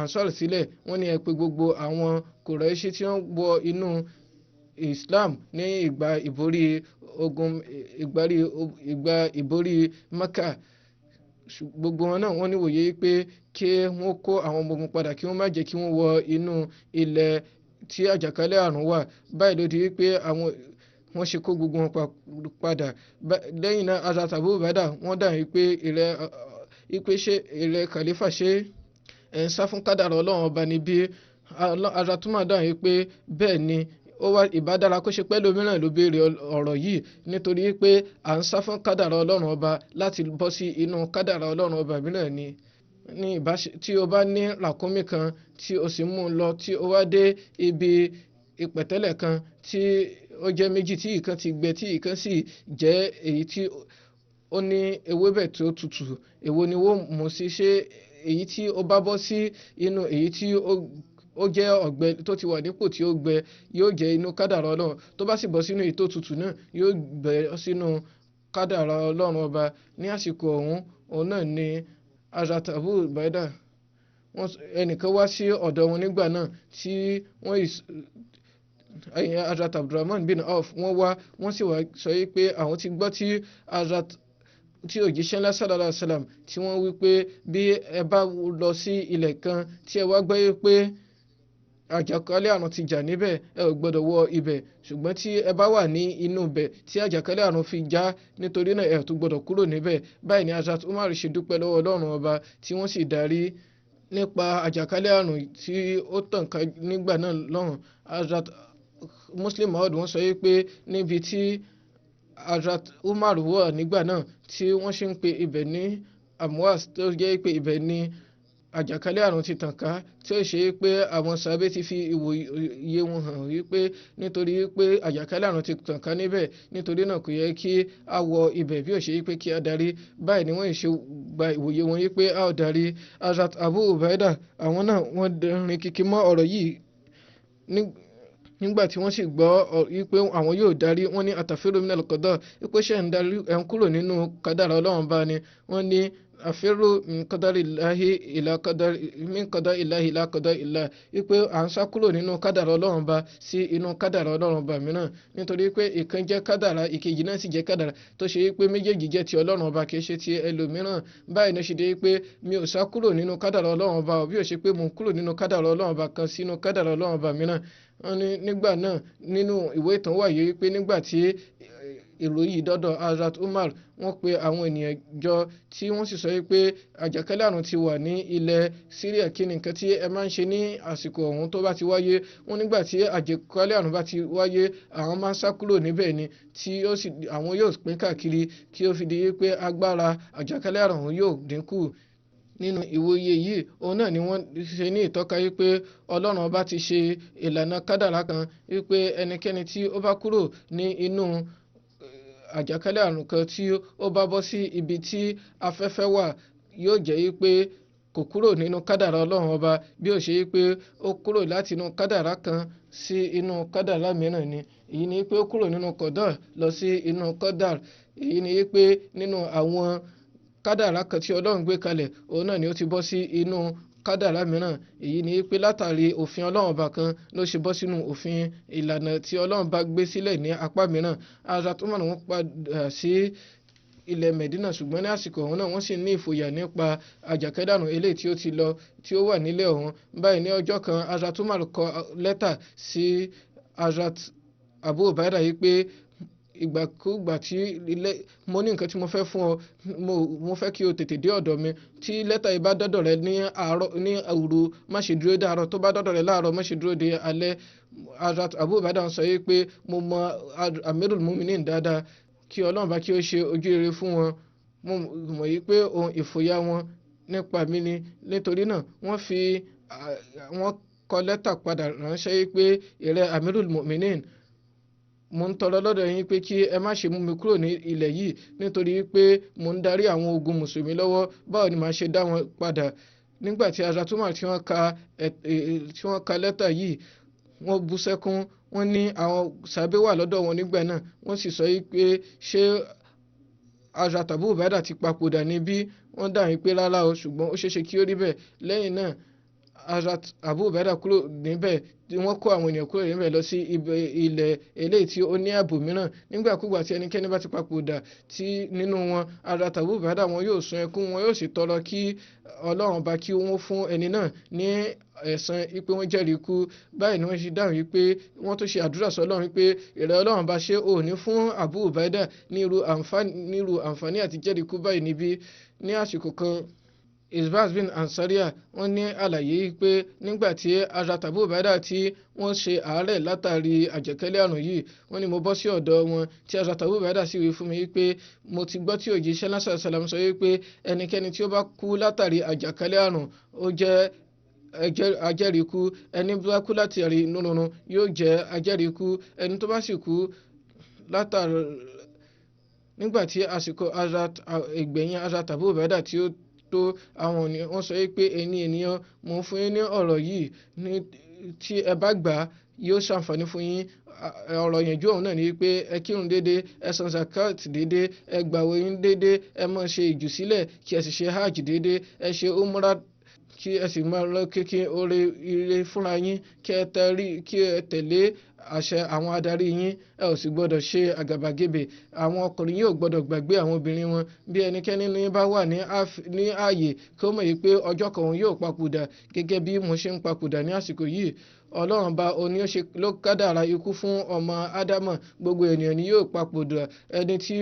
Ansar sílẹ̀, wọ́n ní ẹ pè gbogbo àwọn Kùráíṣì tí wọ́n wọ inú Islam ní ìgbà ìborí ogun ìgbà ìborí Mecca. Gbogbo wọn náà wọ́n ní wòye pé kí wọ́n kó àwọn ọmọ ogun padà, kí wọ́n má jẹ́ kí wọ́n wọ inú ilẹ̀ tí àjàkálẹ̀ àrùn wà. Báyìí ló di wípé àwọn wọ́n ṣe kó gbogbo wọn padà. Lẹ́yìn náà Hazrat Abu Ubaida wọ́n dà wípé ìrẹ́ Khalifa ṣe ẹ̀ ń sá fún kádàrá Ọlọ́run ọba níbí. Hazrat Umar dà wípé bẹ́ẹ̀ ni ó wá ìbádára kó ṣe pẹ́ lómìíràn ló béèrè ọ̀rọ̀ yìí, nítorí pé à ń sá fún kádàrá Ọlọ́run ọba láti bọ́ sí inú kádàrá Ọlọ́run ọba mìíràn ni. Ní ìbáṣe tí o bá ní ràkúnmí kan tí o sì mú un lọ tí o wá dé ibi ìpẹ̀tẹ́lẹ̀ kan tí ó jẹ́ méjì, tí ìkan ti gbẹ tí ìkan sì jẹ́ èyí tí ó ní ewébẹ̀ tó tutù, èwo ni ó mú sí? Ṣé èyí tí ó bá bọ́ sí inú èyí tí ó jẹ́ ọ̀gbẹ tó ti wà nípò tí ó gbẹ yóò jẹ́ inú kádàrá Ọlọ́run, tó bá sì bọ́ sínú èyí tó tutù náà yóò bẹ́ sínú kádàrá Ọlọ́run ọba. Ní àsìkò ọ̀hún òun náà ni Hazrat Abu Ubaida ẹnìkan wá sí ọ̀dọ̀ wọn nígbà náà tí wọ́n Hazrat Abdulrahman bin Auf wọ́n wá, wọ́n sì wá sọ yìí pé àwọn ti gbọ́ tí Hazrat tí òjíṣẹ́ ńlá sallallahu alaihi wasallam tí wọ́n wí pé bí ẹ bá lọ sí ilẹ̀ kan tí ẹ wá gbọ́ yìí pé àjàkálẹ̀ àrùn ti jà níbẹ̀, ẹ ò gbọ́dọ̀ wọ ibẹ̀. Ṣùgbọ́n tí ẹ bá wà ní inú ibẹ̀ tí àjàkálẹ̀ àrùn fi já, nítorí náà ẹ ò tún gbọ́dọ̀ kúrò níbẹ̀. Báyìí ni Hazrat Umar ṣe dúpẹ́ lọ́wọ́ Ọlọ́run ọba tí wọ́n sì darí nípa àjàkálẹ̀ àrùn tí ó tàn ká nígbà náà lọ́hùn. Hazrat Muslim Maud wọ́n sọ wípé níbi tí Hazrat Umar wà nígbà náà tí wọ́n ṣe ń pe ibẹ̀ ní Amwas, tó jẹ́ pé ibẹ̀ ni àjàkálẹ̀ àrùn ti tàn ká, tí ó ṣe é pé àwọn sàbẹ̀ ti fi ìwòye wọn hàn wípé nítorí pé àjàkálẹ̀ àrùn ti tàn ká níbẹ̀, nítorí náà kò yẹ kí a wọ ibẹ̀ bí ó ṣe pé kí a darí. Báyìí ni wọ́n ṣe gba ìwòye wọn wípé a ò darí. Hazrat Abu Ubaida àwọn náà wọ́n rìn kìkì mọ́ ọ̀rọ̀ yìí nígbà tí wọ́n sì gbọ́ wípé àwọn yóò darí. Wọ́n ní àtàfẹ́rò minal qada, wípé ṣe ń darí ẹ̀ ń kúrò nínú kádàrá Ọlọ́run bá ni. Wọ́n ní àfẹ́rò min qadarillahi ila qadari min qada'illahi ila qada'illah, wípé à ń sá kúrò nínú kádàrá Ọlọ́run bá sí inú kádàrá Ọlọ́run bá mìíràn, nítorí pé ìkan jẹ́ kádàrá, ìkejì náà sì jẹ́ kádàrá, tó ṣe wípé méjèèjì jẹ́ ti Ọlọ́run ọba, kì í ṣe ti ẹlòmíràn. Báyìí ló ṣe dé pé mi ò sá kúrò nínú kádàrá Ọlọ́run ọba, bí ó ṣe pé mo kúrò nínú kádàrá Ọlọ́run ọba kan sínú kádàrá Ọlọ́run ọba mìíràn. Wọ́n ní nígbà náà nínú ìwé ìtàn wà yìí pé nígbà tí ìròyìn dọ́dọ̀ Hazrat Umar, wọ́n pe àwọn ènìyàn jọ tí wọ́n sì sọ pé àjàkálẹ̀ àrùn ti wà ní ilẹ̀ Syria, kí ni nǹkan tí ẹ máa ń ṣe ní àsìkò ọ̀hún tó bá ti wáyé? Wọ́n nígbà tí àjàkálẹ̀ àrùn bá ti wáyé, àwọn máa ń sá kúrò níbẹ̀ ni, tí ó sì àwọn yóò pín káàkiri kí ó fi di pé agbára àjàkálẹ̀ àrùn yóò dínkù. Nínú ìwòye yìí, òun náà ni wọ́n ṣe ní ìtọ́ka wípé Ọlọ́run ọba ti ṣe ìlànà kádàrá kan wípé ẹnikẹ́ni tí ó bá kúrò ní inú àjàkálẹ̀ àrùn kan tí ó bá bọ́ sí ibi tí afẹ́fẹ́ wà, yóò jẹ́ wípé kò kúrò nínú kádàrá Ọlọ́run ọba, bí ó ṣe wípé ó kúrò láti inú kádàrá kan sí inú kádàrá mìíràn ni. Èyí ni wípé ó kúrò nínú kọ̀dọ̀ lọ sí inú kọ́dàr. Èyí ni wípé nínú àwọn kádàrá kan tí Ọlọ́run gbé kalẹ̀, òun náà ni ó ti bọ́ sí inú kádàrá mìíràn. Èyí ni pé látàrí òfin Ọlọ́run ọba kan ló ṣe bọ́ sínú òfin ìlànà tí Ọlọ́run bá gbé sílẹ̀ ní apá mìíràn. Hazrat Umar wọ́n padà sí ilẹ̀ Medina, ṣùgbọ́n ní àsìkò ọ̀hún náà wọ́n sì ní ìfòyà nípa àjàkálẹ̀ àrùn eléyìí tí ó ti lọ tí ó wà nílẹ̀ ọ̀hún. Báyìí ní ọjọ́ kan, Hazrat Umar kọ lẹ́tà sí Hazrat Abu Ubaida yìí pé ìgbàkúgbà tí ilé mo ní nǹkan tí mo fẹ́ fún ọ, mo fẹ́ kí o tètè dé ọ̀dọ̀ mi. Tí lẹ́tà yìí bá dọ́dọ̀ rẹ ní àárọ̀ ní òru, má ṣe dúró dé àárọ̀, tó bá dọ́dọ̀ rẹ láàárọ̀, má ṣe dúró dé alẹ́. Hazrat Abu Ubaida sọ yìí pé mo mọ Amirul Muminin dáadáa, kí Ọlọ́run bá kí ó ṣe ojú rere fún wọn. Mo mọ̀ yìí pé ohun ìfòyà wọn nípa mi ni. Nítorí náà wọ́n fi wọ́n kọ lẹ́tà padà ránṣẹ́ yìí pé ìrẹ Amirul Muminin, mo ń tọrọ lọ́dọ̀ yín pé kí ẹ má ṣe mú mi kúrò ní ilẹ̀ yìí, nítorí pé mo ń darí àwọn ogun mùsùlùmí lọ́wọ́. Báwo ni màá ṣe dá wọn padà? Nígbà tí Hazrat Umar tí wọ́n ka lẹ́tà yìí, wọ́n bú sẹ́kún. Wọ́n ní àwọn sàbẹ̀ wà lọ́dọ̀ wọn nígbà náà, wọ́n sì sọ pé ṣé Hazrat Abu Ubaida ti papòdà níbí? Wọ́n dà yín pé rárá o, ṣùgbọ́n ó ṣeéṣe kí ó rí bẹ́ẹ̀. Lẹ́yìn náà Hazrat Abu Ubaida kúrò níbẹ̀, tí wọ́n kó àwọn ènìyàn kúrò níbẹ̀ lọ sí ilẹ̀ eléyìí tí ó ní ààbò mìíràn. Nígbàkúgbà tí ẹnikẹ́ni bá ti papòdà tí nínú wọn, Hazrat Abu Ubaida wọn yóò sun ẹkún, wọn yóò sì tọrọ kí Ọlọ́run bá kí wọ́n fún ẹni náà ní ẹ̀san wípé wọ́n jẹ́rìí ikú. Báyìí ni wọ́n ṣe dáhùn wípé wọ́n tó ṣe àdúrà sọ́lọ́run wípé ìrẹ́ Ọlọ́run bá ṣe ò ní fún Abu Ubaida ní irú àǹfààní àti jẹ́rìí ikú báyìí níbí. Ní àsìkò kan, Isbas bin Ansaria wọ́n ní àlàyé pé nígbà tí Hazrat Abu Ubaida tí wọ́n ṣe àárẹ̀ látàrí àjàkálẹ̀ àrùn yìí, wọ́n ní mo bọ́ sí ọ̀dọ̀ wọn tí Hazrat Abu Ubaida sì wí fún mi pé mo ti gbọ́ tí òjíṣẹ́ náà sàlám sọ wípé ẹnikẹ́ni tí ó bá kú látàrí àjàkálẹ̀ àrùn ó jẹ́ ajẹ́rìíkú, ẹni bá kú látàrí inú rúnrun yóò jẹ́ ajẹ́rìíkú, ẹni tó bá sì kú látàrí nígbà tí àsìkò ìgbẹ̀yìn Hazrat Abu Ubaida tí ó tó, àwọn ènìyàn wọ́n sọ pé ẹ̀yin ènìyàn, mò ń fún yín ní ọ̀rọ̀ yìí ní tí ẹ bá gbà á yóò ṣàǹfààní fún yín. Ọ̀rọ̀ ìyànjú ọ̀hún náà ni pé ẹ kírun déédéé, ẹ san zakat déédéé, ẹ gbàwẹ̀ yín déédéé, ẹ máa ṣe ìjùsílẹ̀ kí ẹ sì ṣe hajj déédéé, ẹ ṣe umrah kí ẹ sì máa lọ kékeré oore ire fúnra yín, kí ẹ tẹ̀lé àṣẹ àwọn adarí yín. Ẹ ò sì gbọ́dọ̀ ṣe àgàbàgebè. Àwọn ọkùnrin yóò gbọ́dọ̀ gbàgbé àwọn obìnrin wọn. Bí ẹnikẹ́ni ní bá wà ní ààyè kí ó mọ̀ yìí pé ọjọ́ kan òun yóò papòdà gẹ́gẹ́ bí mo ṣe ń papòdà ní àsìkò yìí. Ọlọ́run bá oní ó ṣe ló kádàrá ikú fún ọmọ Ádámọ̀. Gbogbo ènìyàn ni yóò papòdà. Ẹni tí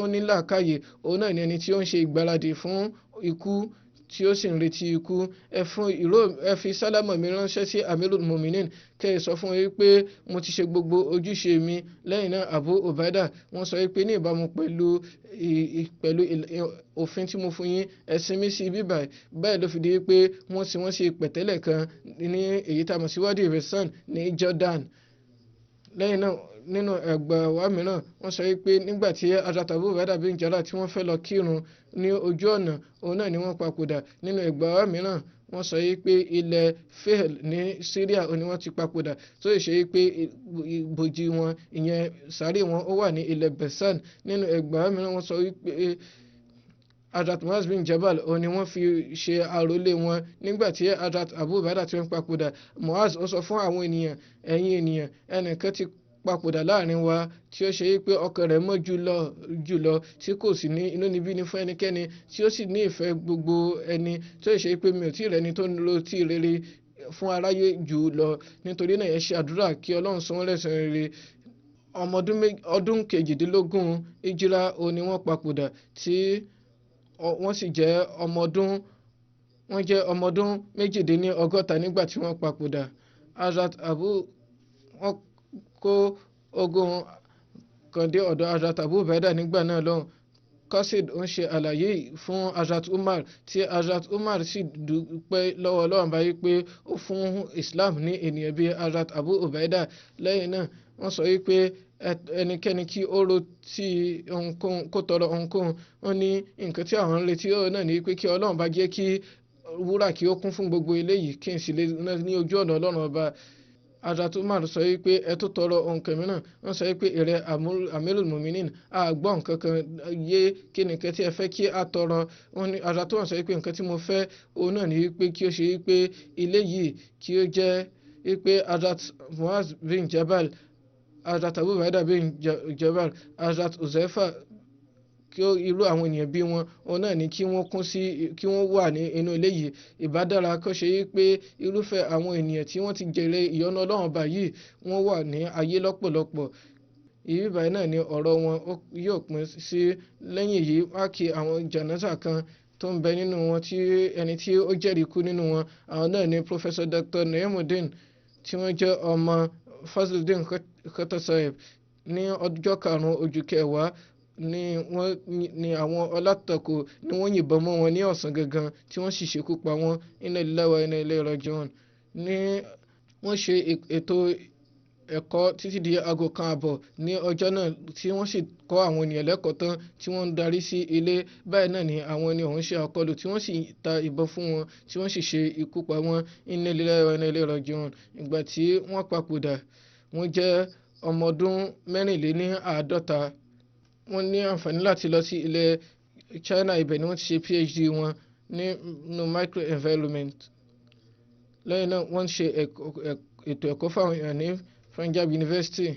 ó ní làákàyè òun náà ni ẹni tí ó ń ṣe ìgbáradì fún ikú tí ó sì ń retí ikú. Ẹ fún ìró, ẹ fi sálámọ̀ mi ránṣẹ́ sí Amirul Muminin, kẹ́ ẹ sọ fún yín pé mo ti ṣe gbogbo ojúṣe mi. Lẹ́yìn náà Abu Ubaida wọ́n sọ pé ní ìbámu pẹ̀lú òfin tí mo fún yín, ẹ sinmi sí ibi báyìí. Báyìí ló fi di pé wọ́n sin wọ́n sí pẹ̀tẹ́lẹ̀ kan ní èyí tá a mọ̀ sí Wadi Resan ní Jordan. Lẹ́yìn náà nínú ẹgbà wa mìíràn wọ́n sọ pé nígbà tí Hazrat Abu Ubaida bin Jarrah tí wọ́n fẹ́ lọ kírun ní ojú ọ̀nà, òun náà ni wọ́n papòdà. Nínú ẹgbà wa mìíràn wọ́n sọ pé ilẹ̀ Fahl ní Syria ni wọ́n ti papòdà, tó sì ṣe pé ibojì wọn, ìyẹn sàárè wọn, ó wà ní ilẹ̀ Besan. Nínú ẹgbà wa mìíràn wọ́n sọ pé Hazrat Muaz bin Jabal òun ni wọ́n fi ṣe àrólé wọn nígbà tí Hazrat Abu Ubaida tí wọ́n papòdà. Muaz ó sọ fún àwọn ènìyàn, ẹ̀yin ènìyàn, ẹnìkan ti papòdà láàrin wa tí ó ṣe é pé ọkàn rẹ̀ mọ́ jùlọ tí kò sì ní inúnibíni fún ẹnikẹ́ni, tí ó sì ní ìfẹ́ gbogbo ẹni, tí ó ṣe é pé mi ò tí ì rẹ́ni tó ń lo tí rere fún aráyé jù lọ. Nítorí náà ẹ ṣe àdúrà kí Ọlọ́run san wọ́n lẹ́san rere. Ọmọ ọdún 18 ìjìrá òun ni wọ́n papòdà, tí wọ́n sì jẹ́ ọmọ ọdún 68 nígbà tí wọ́n papòdà. Hazrat Abu wọ́n kó ogun kan dé ọ̀dọ̀ Hazrat Abu Ubaida nígbà náà lọ́hùn. Qasid ń ṣe àlàyé fún Hazrat Umar, tí Hazrat Umar sì dúpẹ́ lọ́wọ́ Ọlọ́run báyìí pé ó fún Islam ní ènìyàn bíi Hazrat Abu Ubaida. Lẹ́yìn náà wọ́n sọ wípé ẹnikẹ́ni kí ó retí ohunkóhun, kó tọrọ ohunkóhun. Wọ́n ní nǹkan tí àwọn ń retí náà ni pé kí Ọlọ́run bá jẹ́ kí wúrà kí ó kún fún gbogbo eléyìí, kí n sì lè ní ojú ọ̀nà Ọlọ́run ọba. Hazrat Umar sọ wípé ẹ tó tọrọ nǹkan mìíràn. Wọ́n sọ wípé ìrẹ Amirul Muminin, a gbọ́ nǹkan kan yé, kí ni nǹkan tí ẹ fẹ́ kí a tọrọ? Wọ́n ní Hazrat Umar sọ wípé nǹkan tí mo fẹ́ òun náà ni wípé kí ó ṣe wípé ilé yìí kí ó jẹ́ wípé Hazrat Muaz bin Jabal, Hazrat Abu Ubaida bin Jabal, Hazrat Uzaifa, kí irú àwọn ènìyàn bí wọn, òun náà ni kí wọ́n kún sí, kí wọ́n wà ní inú ilé yìí. Ìbádára kó ṣe pé irúfẹ́ àwọn ènìyàn tí wọ́n ti jèrè ìyọ́nú Ọlọ́run ọba yìí wọ́n wà ní ayé lọ́pọ̀lọpọ̀. Ibi báyìí náà ni ọ̀rọ̀ wọn yóò pín sí. Lẹ́yìn yìí wá kí àwọn jànáza kan tó ń bẹ nínú wọn tí ẹni tí ó jẹ́rìí kú nínú wọn, àwọn náà ni Professor Dr. Naimuddin tí wọ́n jẹ́ ọmọ Fazluddin Khattasaib. Ní ọjọ́ 5 oṣù kẹwàá ni wọ́n ní àwọn ọlátàkò ni wọ́n yìnbọn mọ́ wọn ní ọ̀sán gangan tí wọ́n sì ṣekú pa wọ́n. Inna lillahi wa inna ilayhi raji'un. Ní wọ́n ṣe ètò ẹ̀kọ́ títí di 1:30 ní ọjọ́ náà tí wọ́n sì kọ́ àwọn ènìyàn lẹ́kọ̀ọ́ tán tí wọ́n ń darí sí ilé. Báyìí náà ni àwọn ẹni ọ̀hún ṣe àkọlù tí wọ́n sì ta ìbọn fún wọn tí wọ́n sì ṣe ikú pa wọ́n. Inna lillahi wa inna ilayhi raji'un. Ìgbà tí wọ́n papòdà wọ́n jẹ́ ọmọ ọdún 54. Wọ́n ní àǹfààní láti lọ sí ilẹ̀ China, ibẹ̀ ni wọ́n ti ṣe PhD wọn nínú microenvironment. Lẹ́yìn náà wọ́n ṣe ètò ẹ̀kọ́ fáwọn èèyàn ní Punjab University.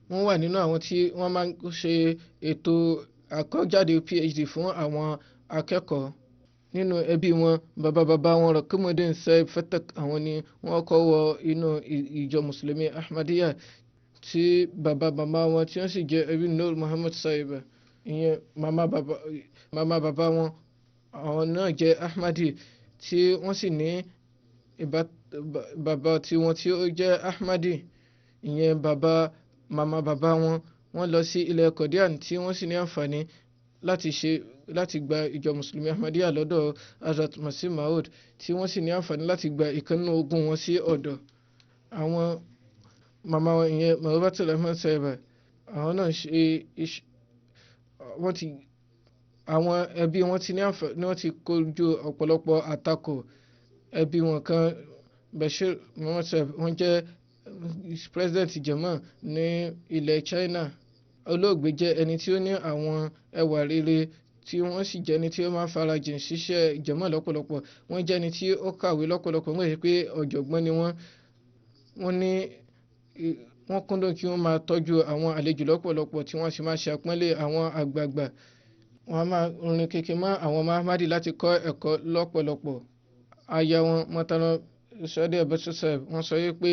Wọ́n wà nínú àwọn tí wọ́n máa ń ṣe ètò àkọ́jáde PhD fún àwọn akẹ́kọ̀ọ́. Nínú ẹbí wọn, bàbá bàbá wọn Rakimuddin Saib Fatak, àwọn ni wọ́n kọ́ wọ inú ìjọ Mùsùlùmí Ahmadiyya, tí bàbá màmá wọn tí wọ́n sì jẹ́ ẹbí Nur Muhammad Saib, ìyẹn màmá bàbá wọn, àwọn náà jẹ́ Ahmadi, tí wọ́n sì ní bàbá tiwọn tí ó jẹ́ Ahmadi, ìyẹn bàbá màmá bàbá wọn. Wọ́n lọ sí ilẹ̀ Qadian tí wọ́n sì ní àǹfààní láti gba ìjọ Mùsùlùmí Ahmadiyya lọ́dọ̀ Hazrat Masih Maud, tí wọ́n sì ní àǹfààní láti gba ìkànnì ogun wọn sí ọ̀dọ̀ àwọn màmá wọn, ìyẹn Marubatul Ahmad Saiba. Àwọn náà ṣe wọ́n ti àwọn ẹbí wọn ti ní àǹfààní, wọ́n ti kojú ọ̀pọ̀lọpọ̀ àtakò. Ẹbí wọn kan, Bashir Muhammad Saib, wọ́n jẹ́ president jama ní ilẹ̀ China. Olóògbé jẹ́ ẹni tí ó ní àwọn ẹwà rere tí wọ́n sì jẹ́ ẹni tí ó máa ń farajìn ṣiṣẹ́ jama lọ́pọ̀lọpọ̀. Wọ́n jẹ́ ẹni tí ó kàwé lọ́pọ̀lọpọ̀, wọ́n sì pé ọ̀jọ̀gbọ́n ni wọ́n. Wọ́n ní Wọ́n kúndùn kí wọ́n máa tọ́jú àwọn àlejò lọ́pọ̀lọpọ̀, tí wọ́n sì máa ṣe àpọ́nlé àwọn àgbààgbà. Wọ́n á máa rin kékeré mọ́ àwọn ọmọ Ahmadi láti kọ́ ẹ̀kọ́ lọ́pọ̀lọpọ̀. Aya wọn, Mọ́tánà Sadiya Bashir Sahib, wọ́n sọ wípé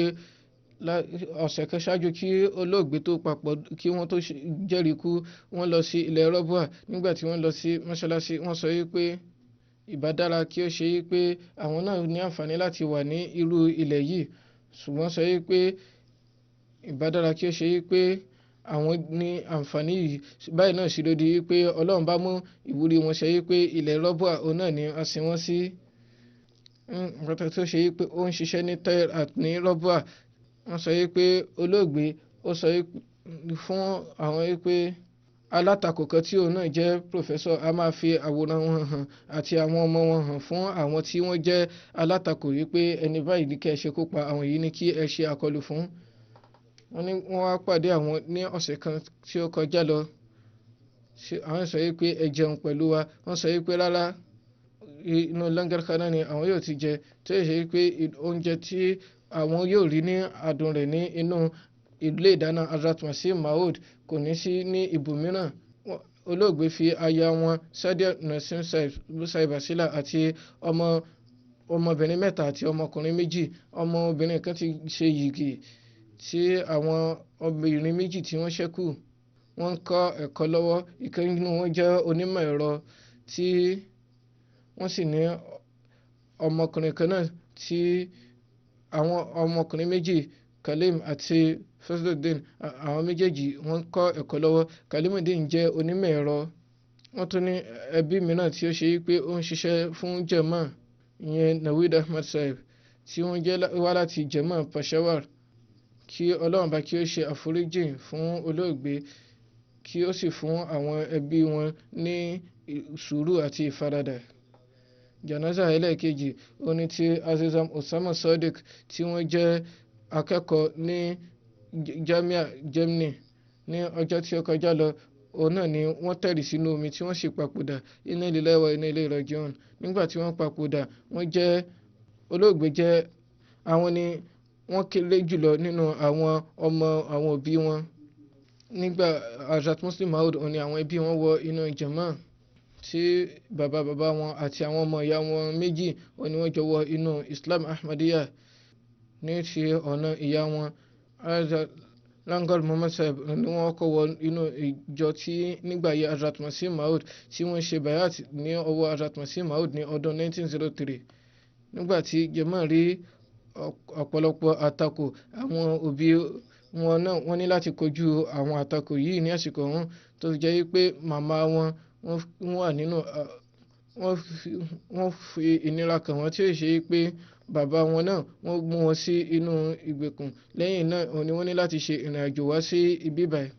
ọ̀sẹ̀ kan ṣáájú kí olóògbé tó papọ̀ kí wọ́n tó jẹ́rìí kú, wọ́n lọ sí ilẹ̀ Rọ́bùà. Nígbà tí wọ́n lọ sí mọ́ṣáláṣí, wọ́n sọ wípé ìbá dára kí ó ṣe wípé àwọn náà ní àǹfààní láti wà ní irú ilẹ̀ yìí, ṣùgbọ́n sọ wípé ìbá dára kí ó ṣe wípé àwọn ní àǹfààní yìí. Báyìí náà sì ló di wípé Ọlọ́run bá mú ìwúrí wọn ṣe wípé ilẹ̀ Rọ́bùà òun náà ni a sin wọ́n sí. Nǹkan tó ṣe wípé ó ń ṣiṣẹ́ ní Tayrat ní Rọ́bùà. Wọ́n sọ wípé olóògbé ó sọ fún àwọn wípé alátakò kan tí òun náà jẹ́ pòfẹ́sọ̀ a máa fi àwòrán wọn hàn àti àwọn ọmọ wọn hàn fún àwọn tí wọ́n jẹ́ alátakò wípé ẹni báyìí ní kí ẹ ṣe kópa, àwọn yìí ní kí ẹ ṣe àkọlù fún. Wọ́n ní wọ́n wá pàdé àwọn ní ọ̀sẹ̀ kan tí ó kọjá lọ. Àwọn sọ wípé ẹ jẹun pẹ̀lú wa. Wọ́n sọ wípé rárá, inú langarkhana ni àwọn yóò ti jẹ, tó yẹ ṣe wípé oúnjẹ tí àwọn yóò rí ní adùn rẹ̀ ní inú ilé ìdáná Hazrat Masih Maud kò ní sí ní ibòmíràn. Olóògbé fi aya wọn Sadiya Nasim Sahib sílẹ̀ àti ọmọbìnrin mẹ́ta àti ọmọkùnrin méjì. Ọmọbìnrin kan ti ṣe yìgì, tí àwọn obìnrin méjì tí wọ́n ṣẹ́kù wọ́n ń kọ́ ẹ̀kọ́ lọ́wọ́. Ìkan nínú wọn jẹ́ onímọ̀ ẹ̀rọ, tí wọ́n sì ní ọmọkùnrin kan náà, tí àwọn ọmọkùnrin méjì, Kalim àti Fazluddin. Àwọn méjèèjì wọ́n ń kọ́ ẹ̀kọ́ lọ́wọ́. Kalimuddin jẹ́ onímọ̀ ẹ̀rọ. Wọ́n tún ní ẹbí mìíràn tí ó ṣe wípé ó ń ṣiṣẹ́ fún Jema, ìyẹn Nawid Ahmad Sahib, tí wọ́n jẹ́ wá láti Jema Peshawar. Kí Ọlọ́run bá kí ó ṣe àforíjì fún olóògbé, kí ó sì fún àwọn ẹbí wọn ní sùúrù àti ìfaradà. Janaza ẹlẹ́ẹ̀kejì ó ní ti Azizam Osama Sadiq, tí wọ́n jẹ́ akẹ́kọ̀ọ́ ní Jamia Germany. Ní ọjọ́ tí ó kọjá lọ, òun náà ni wọ́n tẹ̀rì sínú omi tí wọ́n sì papòdà. Inna lillahi wa inna ilayhi raji'un. Nígbà tí wọ́n papòdà, wọ́n jẹ́ olóògbé jẹ́ àwọn ni wọ́n kéré jùlọ nínú àwọn ọmọ àwọn òbí wọn. Nígbà Hazrat Muslim Maud, òun ni àwọn ẹbí wọn wọ inú jama, tí bàbá bàbá wọn àti àwọn ọmọ ìyá wọn méjì òun ni wọ́n jọ wọ inú Islam Ahmadiyya ní ti ọ̀nà ìyá wọn. Hazrat Langar Muhammad Sahib ni wọ́n kọ́ wọ inú ìjọ tí nígbà yẹ Hazrat Masih Maud, tí wọ́n ṣe bayat ní ọwọ́ Hazrat Masih Maud ní ọdún 1903. Nígbà tí jama rí ọ̀pọ̀lọpọ̀ àtakò, àwọn òbí wọn náà wọ́n ní láti kojú àwọn àtakò yìí ní àsìkò ọ̀hún, tó fi jẹ́ wípé màmá wọn wọ́n wà nínú wọ́n fi ìnira kàn wọ́n, tí ó ṣe pé bàbá wọn náà wọ́n mú wọn sí inú ìgbèkùn. Lẹ́yìn náà òun ni wọ́n ní láti ṣe ìrìn àjò wá sí ibi báyìí.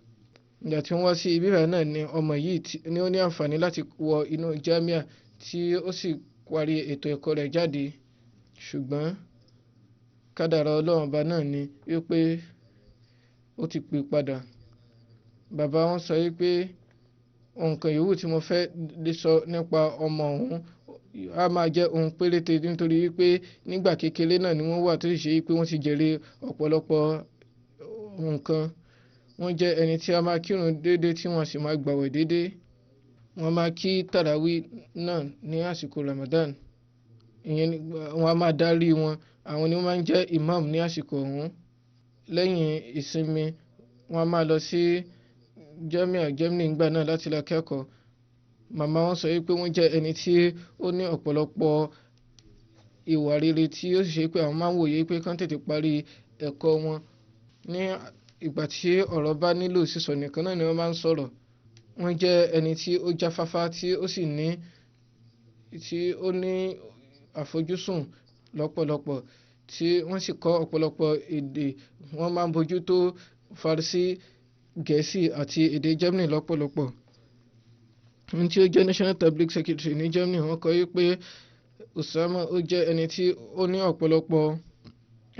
Ìgbà tí wọ́n wá sí ibi báyìí náà ni ọmọ yìí ni ó ní àǹfààní láti wọ inú Jamia, tí ó sì parí ètò ẹ̀kọ́ rẹ̀ jáde. Ṣùgbọ́n kádàrá Ọlọ́run ọba náà ni wípé ó ti pè padà. Bàbá wọn sọ wípé nǹkan yòówù tí mo fẹ́ lè sọ nípa ọmọ òun á máa jẹ́ ohun péréte, nítorí wípé nígbà kékeré náà ni wọ́n wà tó sì ṣe wípé wọ́n ti jèrè ọ̀pọ̀lọpọ̀ nǹkan. Wọ́n jẹ́ ẹni tí a máa kírun déédéé, tí wọ́n sì máa gbàwẹ̀ déédéé. Wọ́n máa kí tàràwí náà ní àsìkò Ramadan. Ìyẹn ni wọ́n á máa darí wọn. Àwọn ni wọ́n máa ń jẹ́ imam ní àsìkò ọ̀hún. Lẹ́yìn ìsinmi, wọ́n á máa lọ sí Jamia Germany nígbà náà láti lọ kẹ́kọ̀ọ́. Màmá wọn sọ wípé wọ́n jẹ́ ẹni tí ó ní ọ̀pọ̀lọpọ̀ ìwà rere, tí ó sì ṣe pé àwọn máa ń wòye pé kán tètè parí ẹ̀kọ́ wọn. Ní ìgbà tí ọ̀rọ̀ bá nílò sísọ nìkan náà ni wọ́n máa ń sọ̀rọ̀. Wọ́n jẹ́ ẹni tí ó jáfáfá, tí ó sì ní, tí ó ní àfojúsùn lọ́pọ̀lọpọ̀, tí wọ́n sì kọ́ ọ̀pọ̀lọpọ̀ èdè. Wọ́n máa ń bójú tó Farsi, Gẹ̀ẹ́sì àti èdè Germany lọ́pọ̀lọpọ̀. Ẹni tí ó jẹ́ National Public Secretary ní Germany, wọ́n kọ wípé Osama ó jẹ́ ẹni tí ó ní ọ̀pọ̀lọpọ̀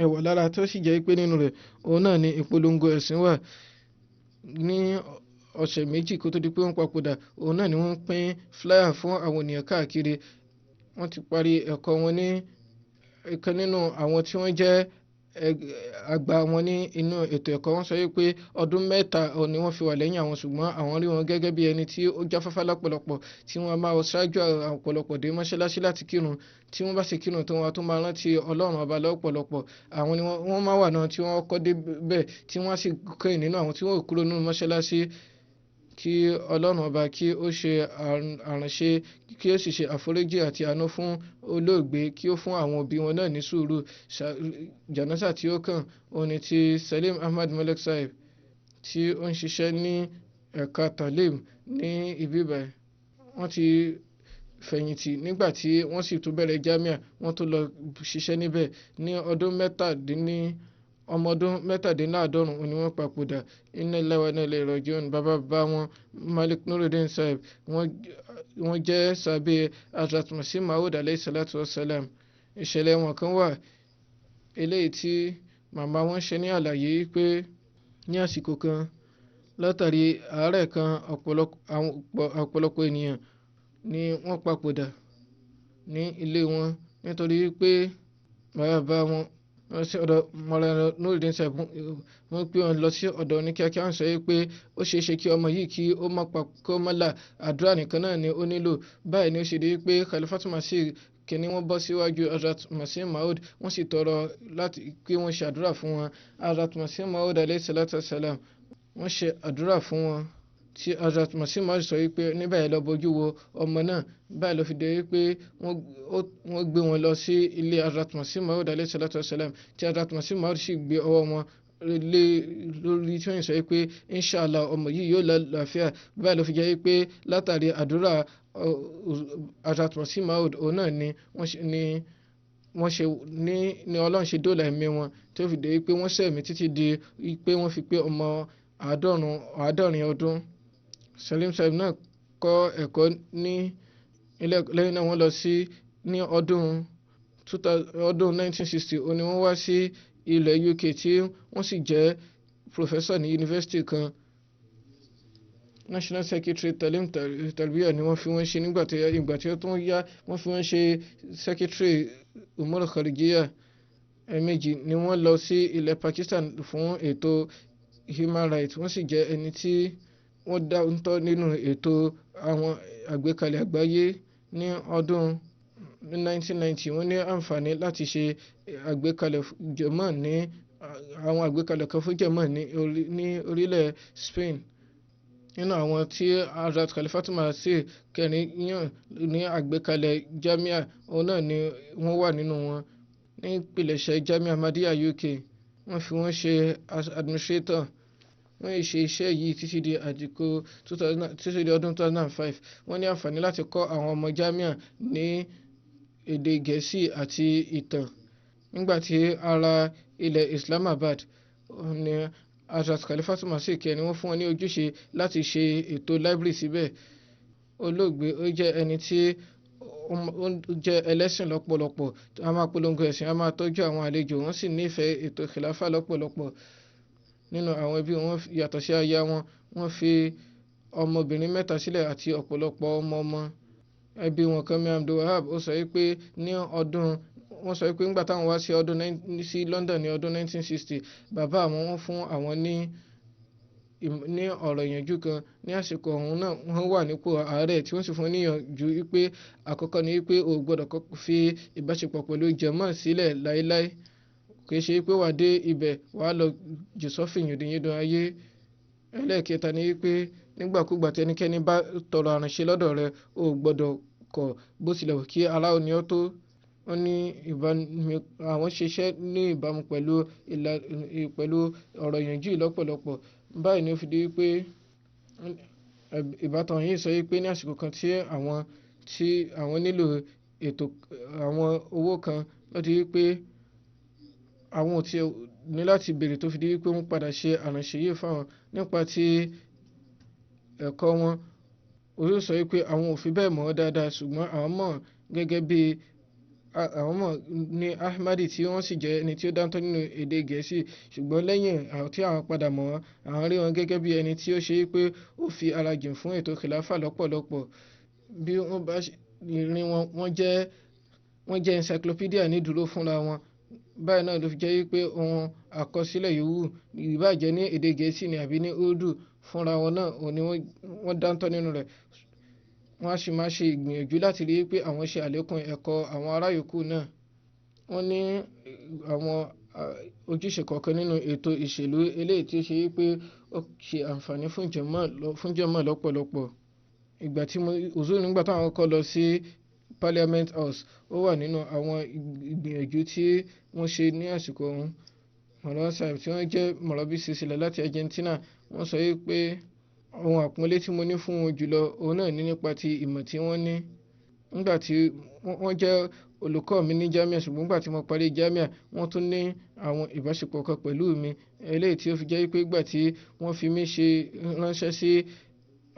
ẹwà lára, tó sì jẹ́ pé nínú rẹ̀ òun náà ni ìpolongo ẹ̀sìn wà. Ní ọ̀sẹ̀ méjì kó tó di pé wọ́n papòdà, òun náà ni wọ́n pín flyer fún àwọn ènìyàn káàkiri. Wọ́n ti parí ẹ̀kọ́ wọn ní ìkan nínú àwọn tí wọ́n jẹ́ àgbà wọn ní inú ètò ẹ̀kọ́. Wọ́n sọ wípé ọdún 3 ni wọ́n fi wà lẹ́yìn àwọn, ṣùgbọ́n àwọn rí wọn gẹ́gẹ́ bí ẹni tí ó jáfáfá lọ́pọ̀lọpọ̀, tí wọ́n máa ṣáájú ọ̀pọ̀lọpọ̀ dé mọ́ṣáláṣí láti kírun. Tí wọ́n bá sì kírun tó wọn tó máa rántí Ọlọ́run ọba lọ́pọ̀lọpọ̀. Àwọn ni wọ́n máa wà náà tí wọ́n kọ́ dé bẹ́ẹ̀, tí wọ́n sì kẹ́yìn nínú àwọn tí wọ́n kúrò nínú mọ́ṣáláṣí. Kí Ọlọ́run ọba kí ó ṣe àránṣe, kí ó sì ṣe àforíjì àti àánú fún olóògbé, kí ó fún àwọn òbí wọn náà ní sùúrù. Jánásà tí ó kàn òun ni ti Salim Ahmad Malik Sahib tí ó ń ṣiṣẹ́ ní ẹ̀ka Talim ní ibi báyìí. Wọ́n ti fẹ̀yìntì nígbà tí wọ́n sì tún bẹ̀rẹ̀ jamia, wọ́n tún lọ ṣiṣẹ́ níbẹ̀ ní ọdún ọmọ ọdún 97 ni wọ́n papòdà. Inna lillahi wa inna ilayhi raji'un. Bàbá bàbá wọn Malik Nuruddin Sahib wọ́n jẹ́ sàbẹ̀ Hazrat Masih Maud alayhi salatu wassalam. Ìṣẹ̀lẹ̀ wọn kan wà eléyìí tí màmá wọn ṣe ní àlàyé pé ní àsìkò kan látàrí àárẹ̀ kan ọ̀pọ̀lọpọ̀ ènìyàn ni wọ́n papòdà ní ilé wọn nítorí pé bàbá bàbá wọn lọ sí ọ̀dọ̀ Mọ́lánà Nuruddin Sahib. Wọ́n pé wọn lọ sí ọ̀dọ̀ ní kíákíá, wọ́n sọ pé ó ṣeé ṣe kí ọmọ yìí kí ó má là, àdúrà nìkan náà ni ó nílò. Báyìí ni ó ṣe di pé Khalifatul Masih kìíní wọ́n bọ́ síwájú Hazrat Masih Maud, wọ́n sì tọrọ láti pé wọ́n ṣe àdúrà fún wọn. Hazrat Masih Maud alayhi salatu wassalam wọ́n ṣe àdúrà fún wọn, tí Hazrat Masih Maud sọ wípé níbẹ̀ yẹn lọ bójú wo ọmọ náà. Báyìí ló fi dé wípé wọ́n gbé wọn lọ sí ilé Hazrat Masih Maud alayhi salatu wassalam, tí Hazrat Masih Maud sì gbé ọwọ́ wọn lé lórí, tí wọ́n sọ wípé inshallah ọmọ yìí yóò lálàáfíà. Báyìí ló fi jẹ́ wípé látàrí àdúrà Hazrat Masih Maud òun náà ni wọ́n ṣe ní Ọlọ́run ṣe dóòlà ẹ̀mí wọn, tí ó fi dé wípé wọ́n ṣẹ̀mí títí di pé wọ́n fi pé ọmọ 70 ọdún. Salim Sahib náà kọ́ ẹ̀kọ́ ní ilé, lẹ́yìn náà wọ́n lọ sí ní ọdún 1960 ó ní wọ́n wá sí ilẹ̀ UK, tí wọ́n sì jẹ́ professor ní yunifásitì kan. National Secretary Talim Tarbiya ni wọ́n fi wọ́n ṣe nígbà tí ó tún yá, wọ́n fi wọ́n ṣe Secretary Umur Kharijiya. Ẹ̀ẹ̀mejì ni wọ́n lọ sí ilẹ̀ Pakistan fún ètò human rights, wọ́n sì jẹ́ ẹni tí wọ́n dá ń tọ́ nínú ètò àwọn àgbékalẹ̀ àgbáyé. Ní ọdún 1990 wọ́n ní àǹfààní láti ṣe àgbékalẹ̀ jẹ̀mọ́ ní àwọn àgbékalẹ̀ kan fún jẹ̀mọ́ ní orílẹ̀ Spain. Nínú àwọn tí Hazrat Khalifatul Masih kẹrin yàn ní àgbékalẹ̀ jamia, òun náà ni wọ́n wà nínú wọn. Ní ìpilẹ̀ṣẹ̀ Jamia Ahmadiyya UK, wọ́n fi wọ́n ṣe administrator. Wọ́n ṣe iṣẹ́ yìí títí di àdìkò títí di ọdún 2005. Wọ́n ní àǹfààní láti kọ́ àwọn ọmọ jamia ní èdè Gẹ̀ẹ́sì àti ìtàn. Nígbà tí ará ilẹ̀ Islamabad ní Hazrat Khalifatul Masih kẹrin, wọ́n fún wọn ní ojúṣe láti ṣe ètò library síbẹ̀. Olóògbé ó jẹ́ ẹni tí ó jẹ́ ẹlẹ́sìn lọ́pọ̀lọpọ̀, a máa polongo ẹ̀sìn, a máa tọ́jú àwọn àlejò, wọ́n sì nífẹ̀ẹ́ ètò khilafa lọ́pọ̀lọpọ̀. Nínú àwọn ẹbí wọn yàtọ̀ sí aya wọn, wọ́n fi ọmọbìnrin 3 sílẹ̀ àti ọ̀pọ̀lọpọ̀ ọmọ ọmọ. Ẹbí wọn kan Mir Abdul Wahab ó sọ pé ní ọdún wọ́n sọ pé nígbà táwọn wá sí ọdún sí London ní ọdún 1960, bàbá àwọn wọ́n fún àwọn ní ọ̀rọ̀ ìyànjú kan. Ní àsìkò ọ̀hún náà wọ́n wà nípò àárẹ̀, tí wọ́n sì fún níyànjú wípé àkọ́kọ́ ni wípé o gbọ́dọ̀ fi ìbáṣepọ̀ pẹ̀lú jẹ̀mọ́ sílẹ̀ láéláé. Kì í ṣe pé wàá dé ibẹ̀ wàá lọ jù sọ́fìn yìndínyìndín ayé. Ẹlẹ́ẹ̀kẹta ni wípé nígbàkúgbà tí ẹnikẹ́ni bá tọrọ àránṣe lọ́dọ̀ rẹ, o gbọ́dọ̀ kọ̀ bó tilẹ̀ wù kí ara ò ní ọ́ tó. Wọ́n ní àwọn ṣiṣẹ́ ní ìbámu pẹ̀lú ọ̀rọ̀ ìyànjú yìí lọ́pọ̀lọpọ̀. Báyìí ni ó fi di wípé ìbátan yìí sọ wípé ní àsìkò kan tí àwọn nílò ètò àwọn owó kan, ló di wípé àwọn ò tiẹ̀ ní láti béèrè tó fi di wípé wọ́n padà ṣe àránṣe yìí fáwọn. Nípa ti ẹ̀kọ́ wọn, Olú sọ wípé àwọn ò fi bẹ́ẹ̀ mọ̀ ọ́ dáadáa, ṣùgbọ́n àwọn mọ̀ gẹ́gẹ́ bí àwọn mọ̀ ní Ahmadi, tí wọ́n sì jẹ́ ẹni tí ó dáńtọ́ nínú èdè Gẹ̀ẹ́sì. Ṣùgbọ́n lẹ́yìn tí àwọn padà mọ̀ wọ́n, àwọn rí wọn gẹ́gẹ́ bí ẹni tí ó ṣe pé ó fi ara jìn fún ètò khilafa lọ́pọ̀lọpọ̀. Bí wọ́n bá rí wọn, wọ́n jẹ́ encyclopedia nídúró fúnra wọn. Báyìí náà ló fi jẹ́ wípé ohun àkọsílẹ̀ yòówù ìbáà jẹ́ ní èdè Gẹ̀ẹ́sì ni àbí ní Urdu, fúnra wọn náà òun ni wọ́n dáńtọ́ nínú rẹ̀. Wọ́n á sì máa ṣe ìgbìyànjú láti rí pé àwọn ṣe àlékún ẹ̀kọ́ àwọn ará yòókù náà. Wọ́n ní àwọn ojúṣe kọ̀ọ̀kan nínú ètò ìṣèlú eléyìí tí ó ṣe wípé ó ṣe àǹfààní fún jàmá lọ́pọ̀lọpọ̀. Ìgbà tí mo Uzuri nígbà táwọn kọ́ lọ sí Parliament House, ó wà nínú àwọn ìgbìyànjú tí wọ́n ṣe ní àsìkò ọ̀hún. Mọ̀lá Sahib tí wọ́n jẹ́ mọ̀lẹ́bí sísílẹ̀ láti Argentina, wọ́n sọ wípé ohun àpọ́nlé tí mo ní fún wọn jùlọ òun náà ní nípa ti ìmọ̀ tí wọ́n ní. Nígbà tí wọ́n jẹ́ olùkọ́ mi ní Jamia, ṣùgbọ́n nígbà tí mo parí Jamia, wọ́n tún ní àwọn ìbáṣepọ̀ kan pẹ̀lú mi eléyìí tí ó fi jẹ́ wípé ìgbà tí wọ́n fi mí ṣe ránṣẹ́ sí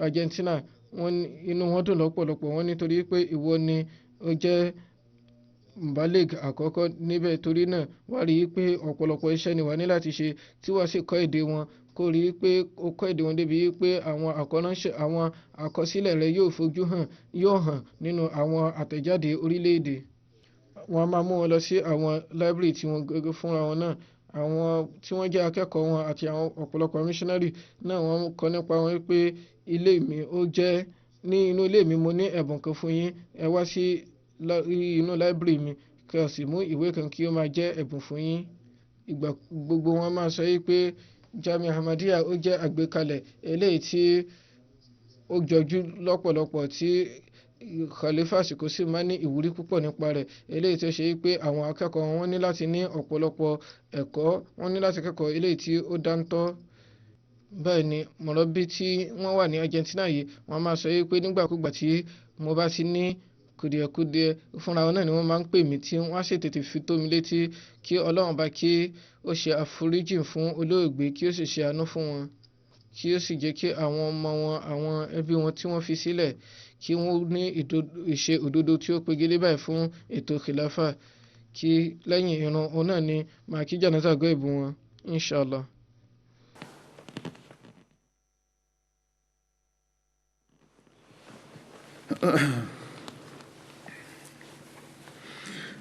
Argentina, wọ́n ní inú wọn dùn lọ́pọ̀lọpọ̀. Wọ́n nítorí pé ìwọ ni ó jẹ́ Mubalik àkọ́kọ́ níbẹ̀, torí náà wá rí i pé ọ̀pọ̀lọpọ̀ iṣẹ́ ni wà ní láti ṣe tí wàá sì kọ́ èdè wọn, kó rí i pé ó kọ́ èdè wọn débi pé àwọn àkọ́ránṣẹ́ àwọn àkọsílẹ̀ rẹ yóò fojú hàn, yóò hàn nínú àwọn àtẹ̀jáde orílẹ̀-èdè. Wọ́n á máa mú wọn lọ sí àwọn library tí wọ́n gẹ́gẹ́ fúnra wọn náà. Àwọn tí wọ́n jẹ́ akẹ́kọ̀ọ́ wọn àti àwọn ọ̀pọ̀lọpọ̀ missionary náà wọ́n kọ́ nípa wọn pé ilé mi ó jẹ́ ní inú ilé mi mo ní ẹ̀bùn kan fún yín, ẹ wá sí inú library mi kí ẹ sì mú ìwé kan kí ó máa jẹ́ ẹ̀bùn fún yín. Ìgbà gbogbo wọn máa sọ wípé Jamia Ahmadiyya ó jẹ́ àgbékalẹ̀ eléyìí tí ó jọjú lọ́pọ̀lọpọ̀ tí Khalifa àsìkò sì máa ní ìwúrí púpọ̀ nípa rẹ̀, eléyìí tí ó ṣe wípé àwọn akẹ́kọ̀ọ́ wọn ní láti ní ọ̀pọ̀lọpọ̀ ẹ̀kọ́, wọ́n ní láti kẹ́kọ̀ọ́ eléyìí tí ó dáńtọ́. Bẹ́ẹ̀ ni mọ̀lẹ́bí tí wọ́n wà ní Argentina yìí, wọ́n máa sọ wípé nígbàkúgbà tí mo bá ti ní kùdìẹ̀kudiẹ fúnra wọn náà ni wọ́n máa ń pè mí tí wọ́n á sì tètè fi tó mi létí kí Ọlọ́run bá kí ó ṣe àforíjì fún olóògbé, kí ó sì ṣe àánú fún wọn, kí ó sì jẹ́ kí àwọn ọmọ wọn, àwọn ẹbí wọn tí wọ́n fi sílẹ̀ kí wọ́n ní ìṣe òdodo tí ó pegedé báyìí fún ètò Khilafa, kí lẹ́yìn ìrun òun náà ni màá kí jánásà gọ́ ìbò wọn, inshallah.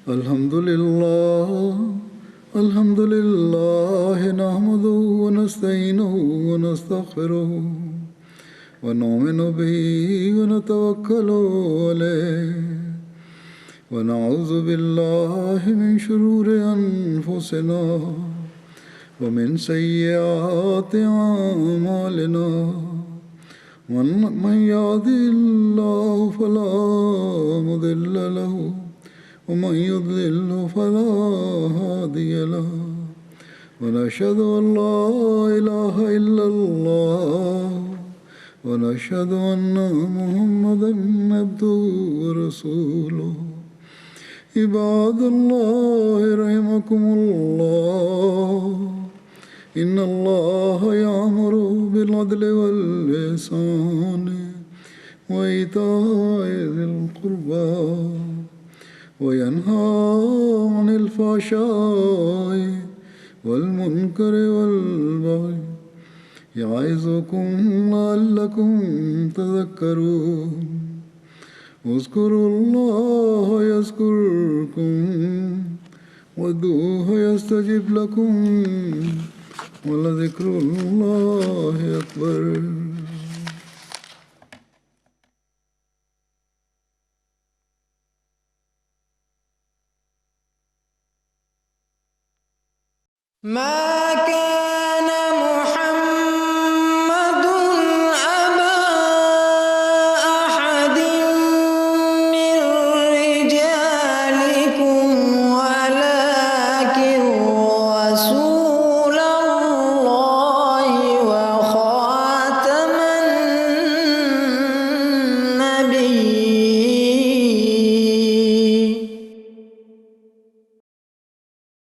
الحمد لله الحمد لله نحمده ونستعينه ونستغفره ونؤمن به ونتوكل عليه ونعوذ بالله من شرور أنفسنا ومن سيئات أعمالنا من يهده الله فلا مضل له ومن يضلل فلا هادي له ونشهد أن لا إله إلا الله ونشهد أن محمدا عبده ورسوله. عباد الله رحمكم الله، إن الله يأمر بالعدل والإحسان وإيتاء ذي القربى وينهى عن الفحشاء والمنكر والبغي يعظكم لعلكم تذكرون. اذكروا الله يذكركم وادعوه يستجب لكم ولذكر الله أكبر. ما كان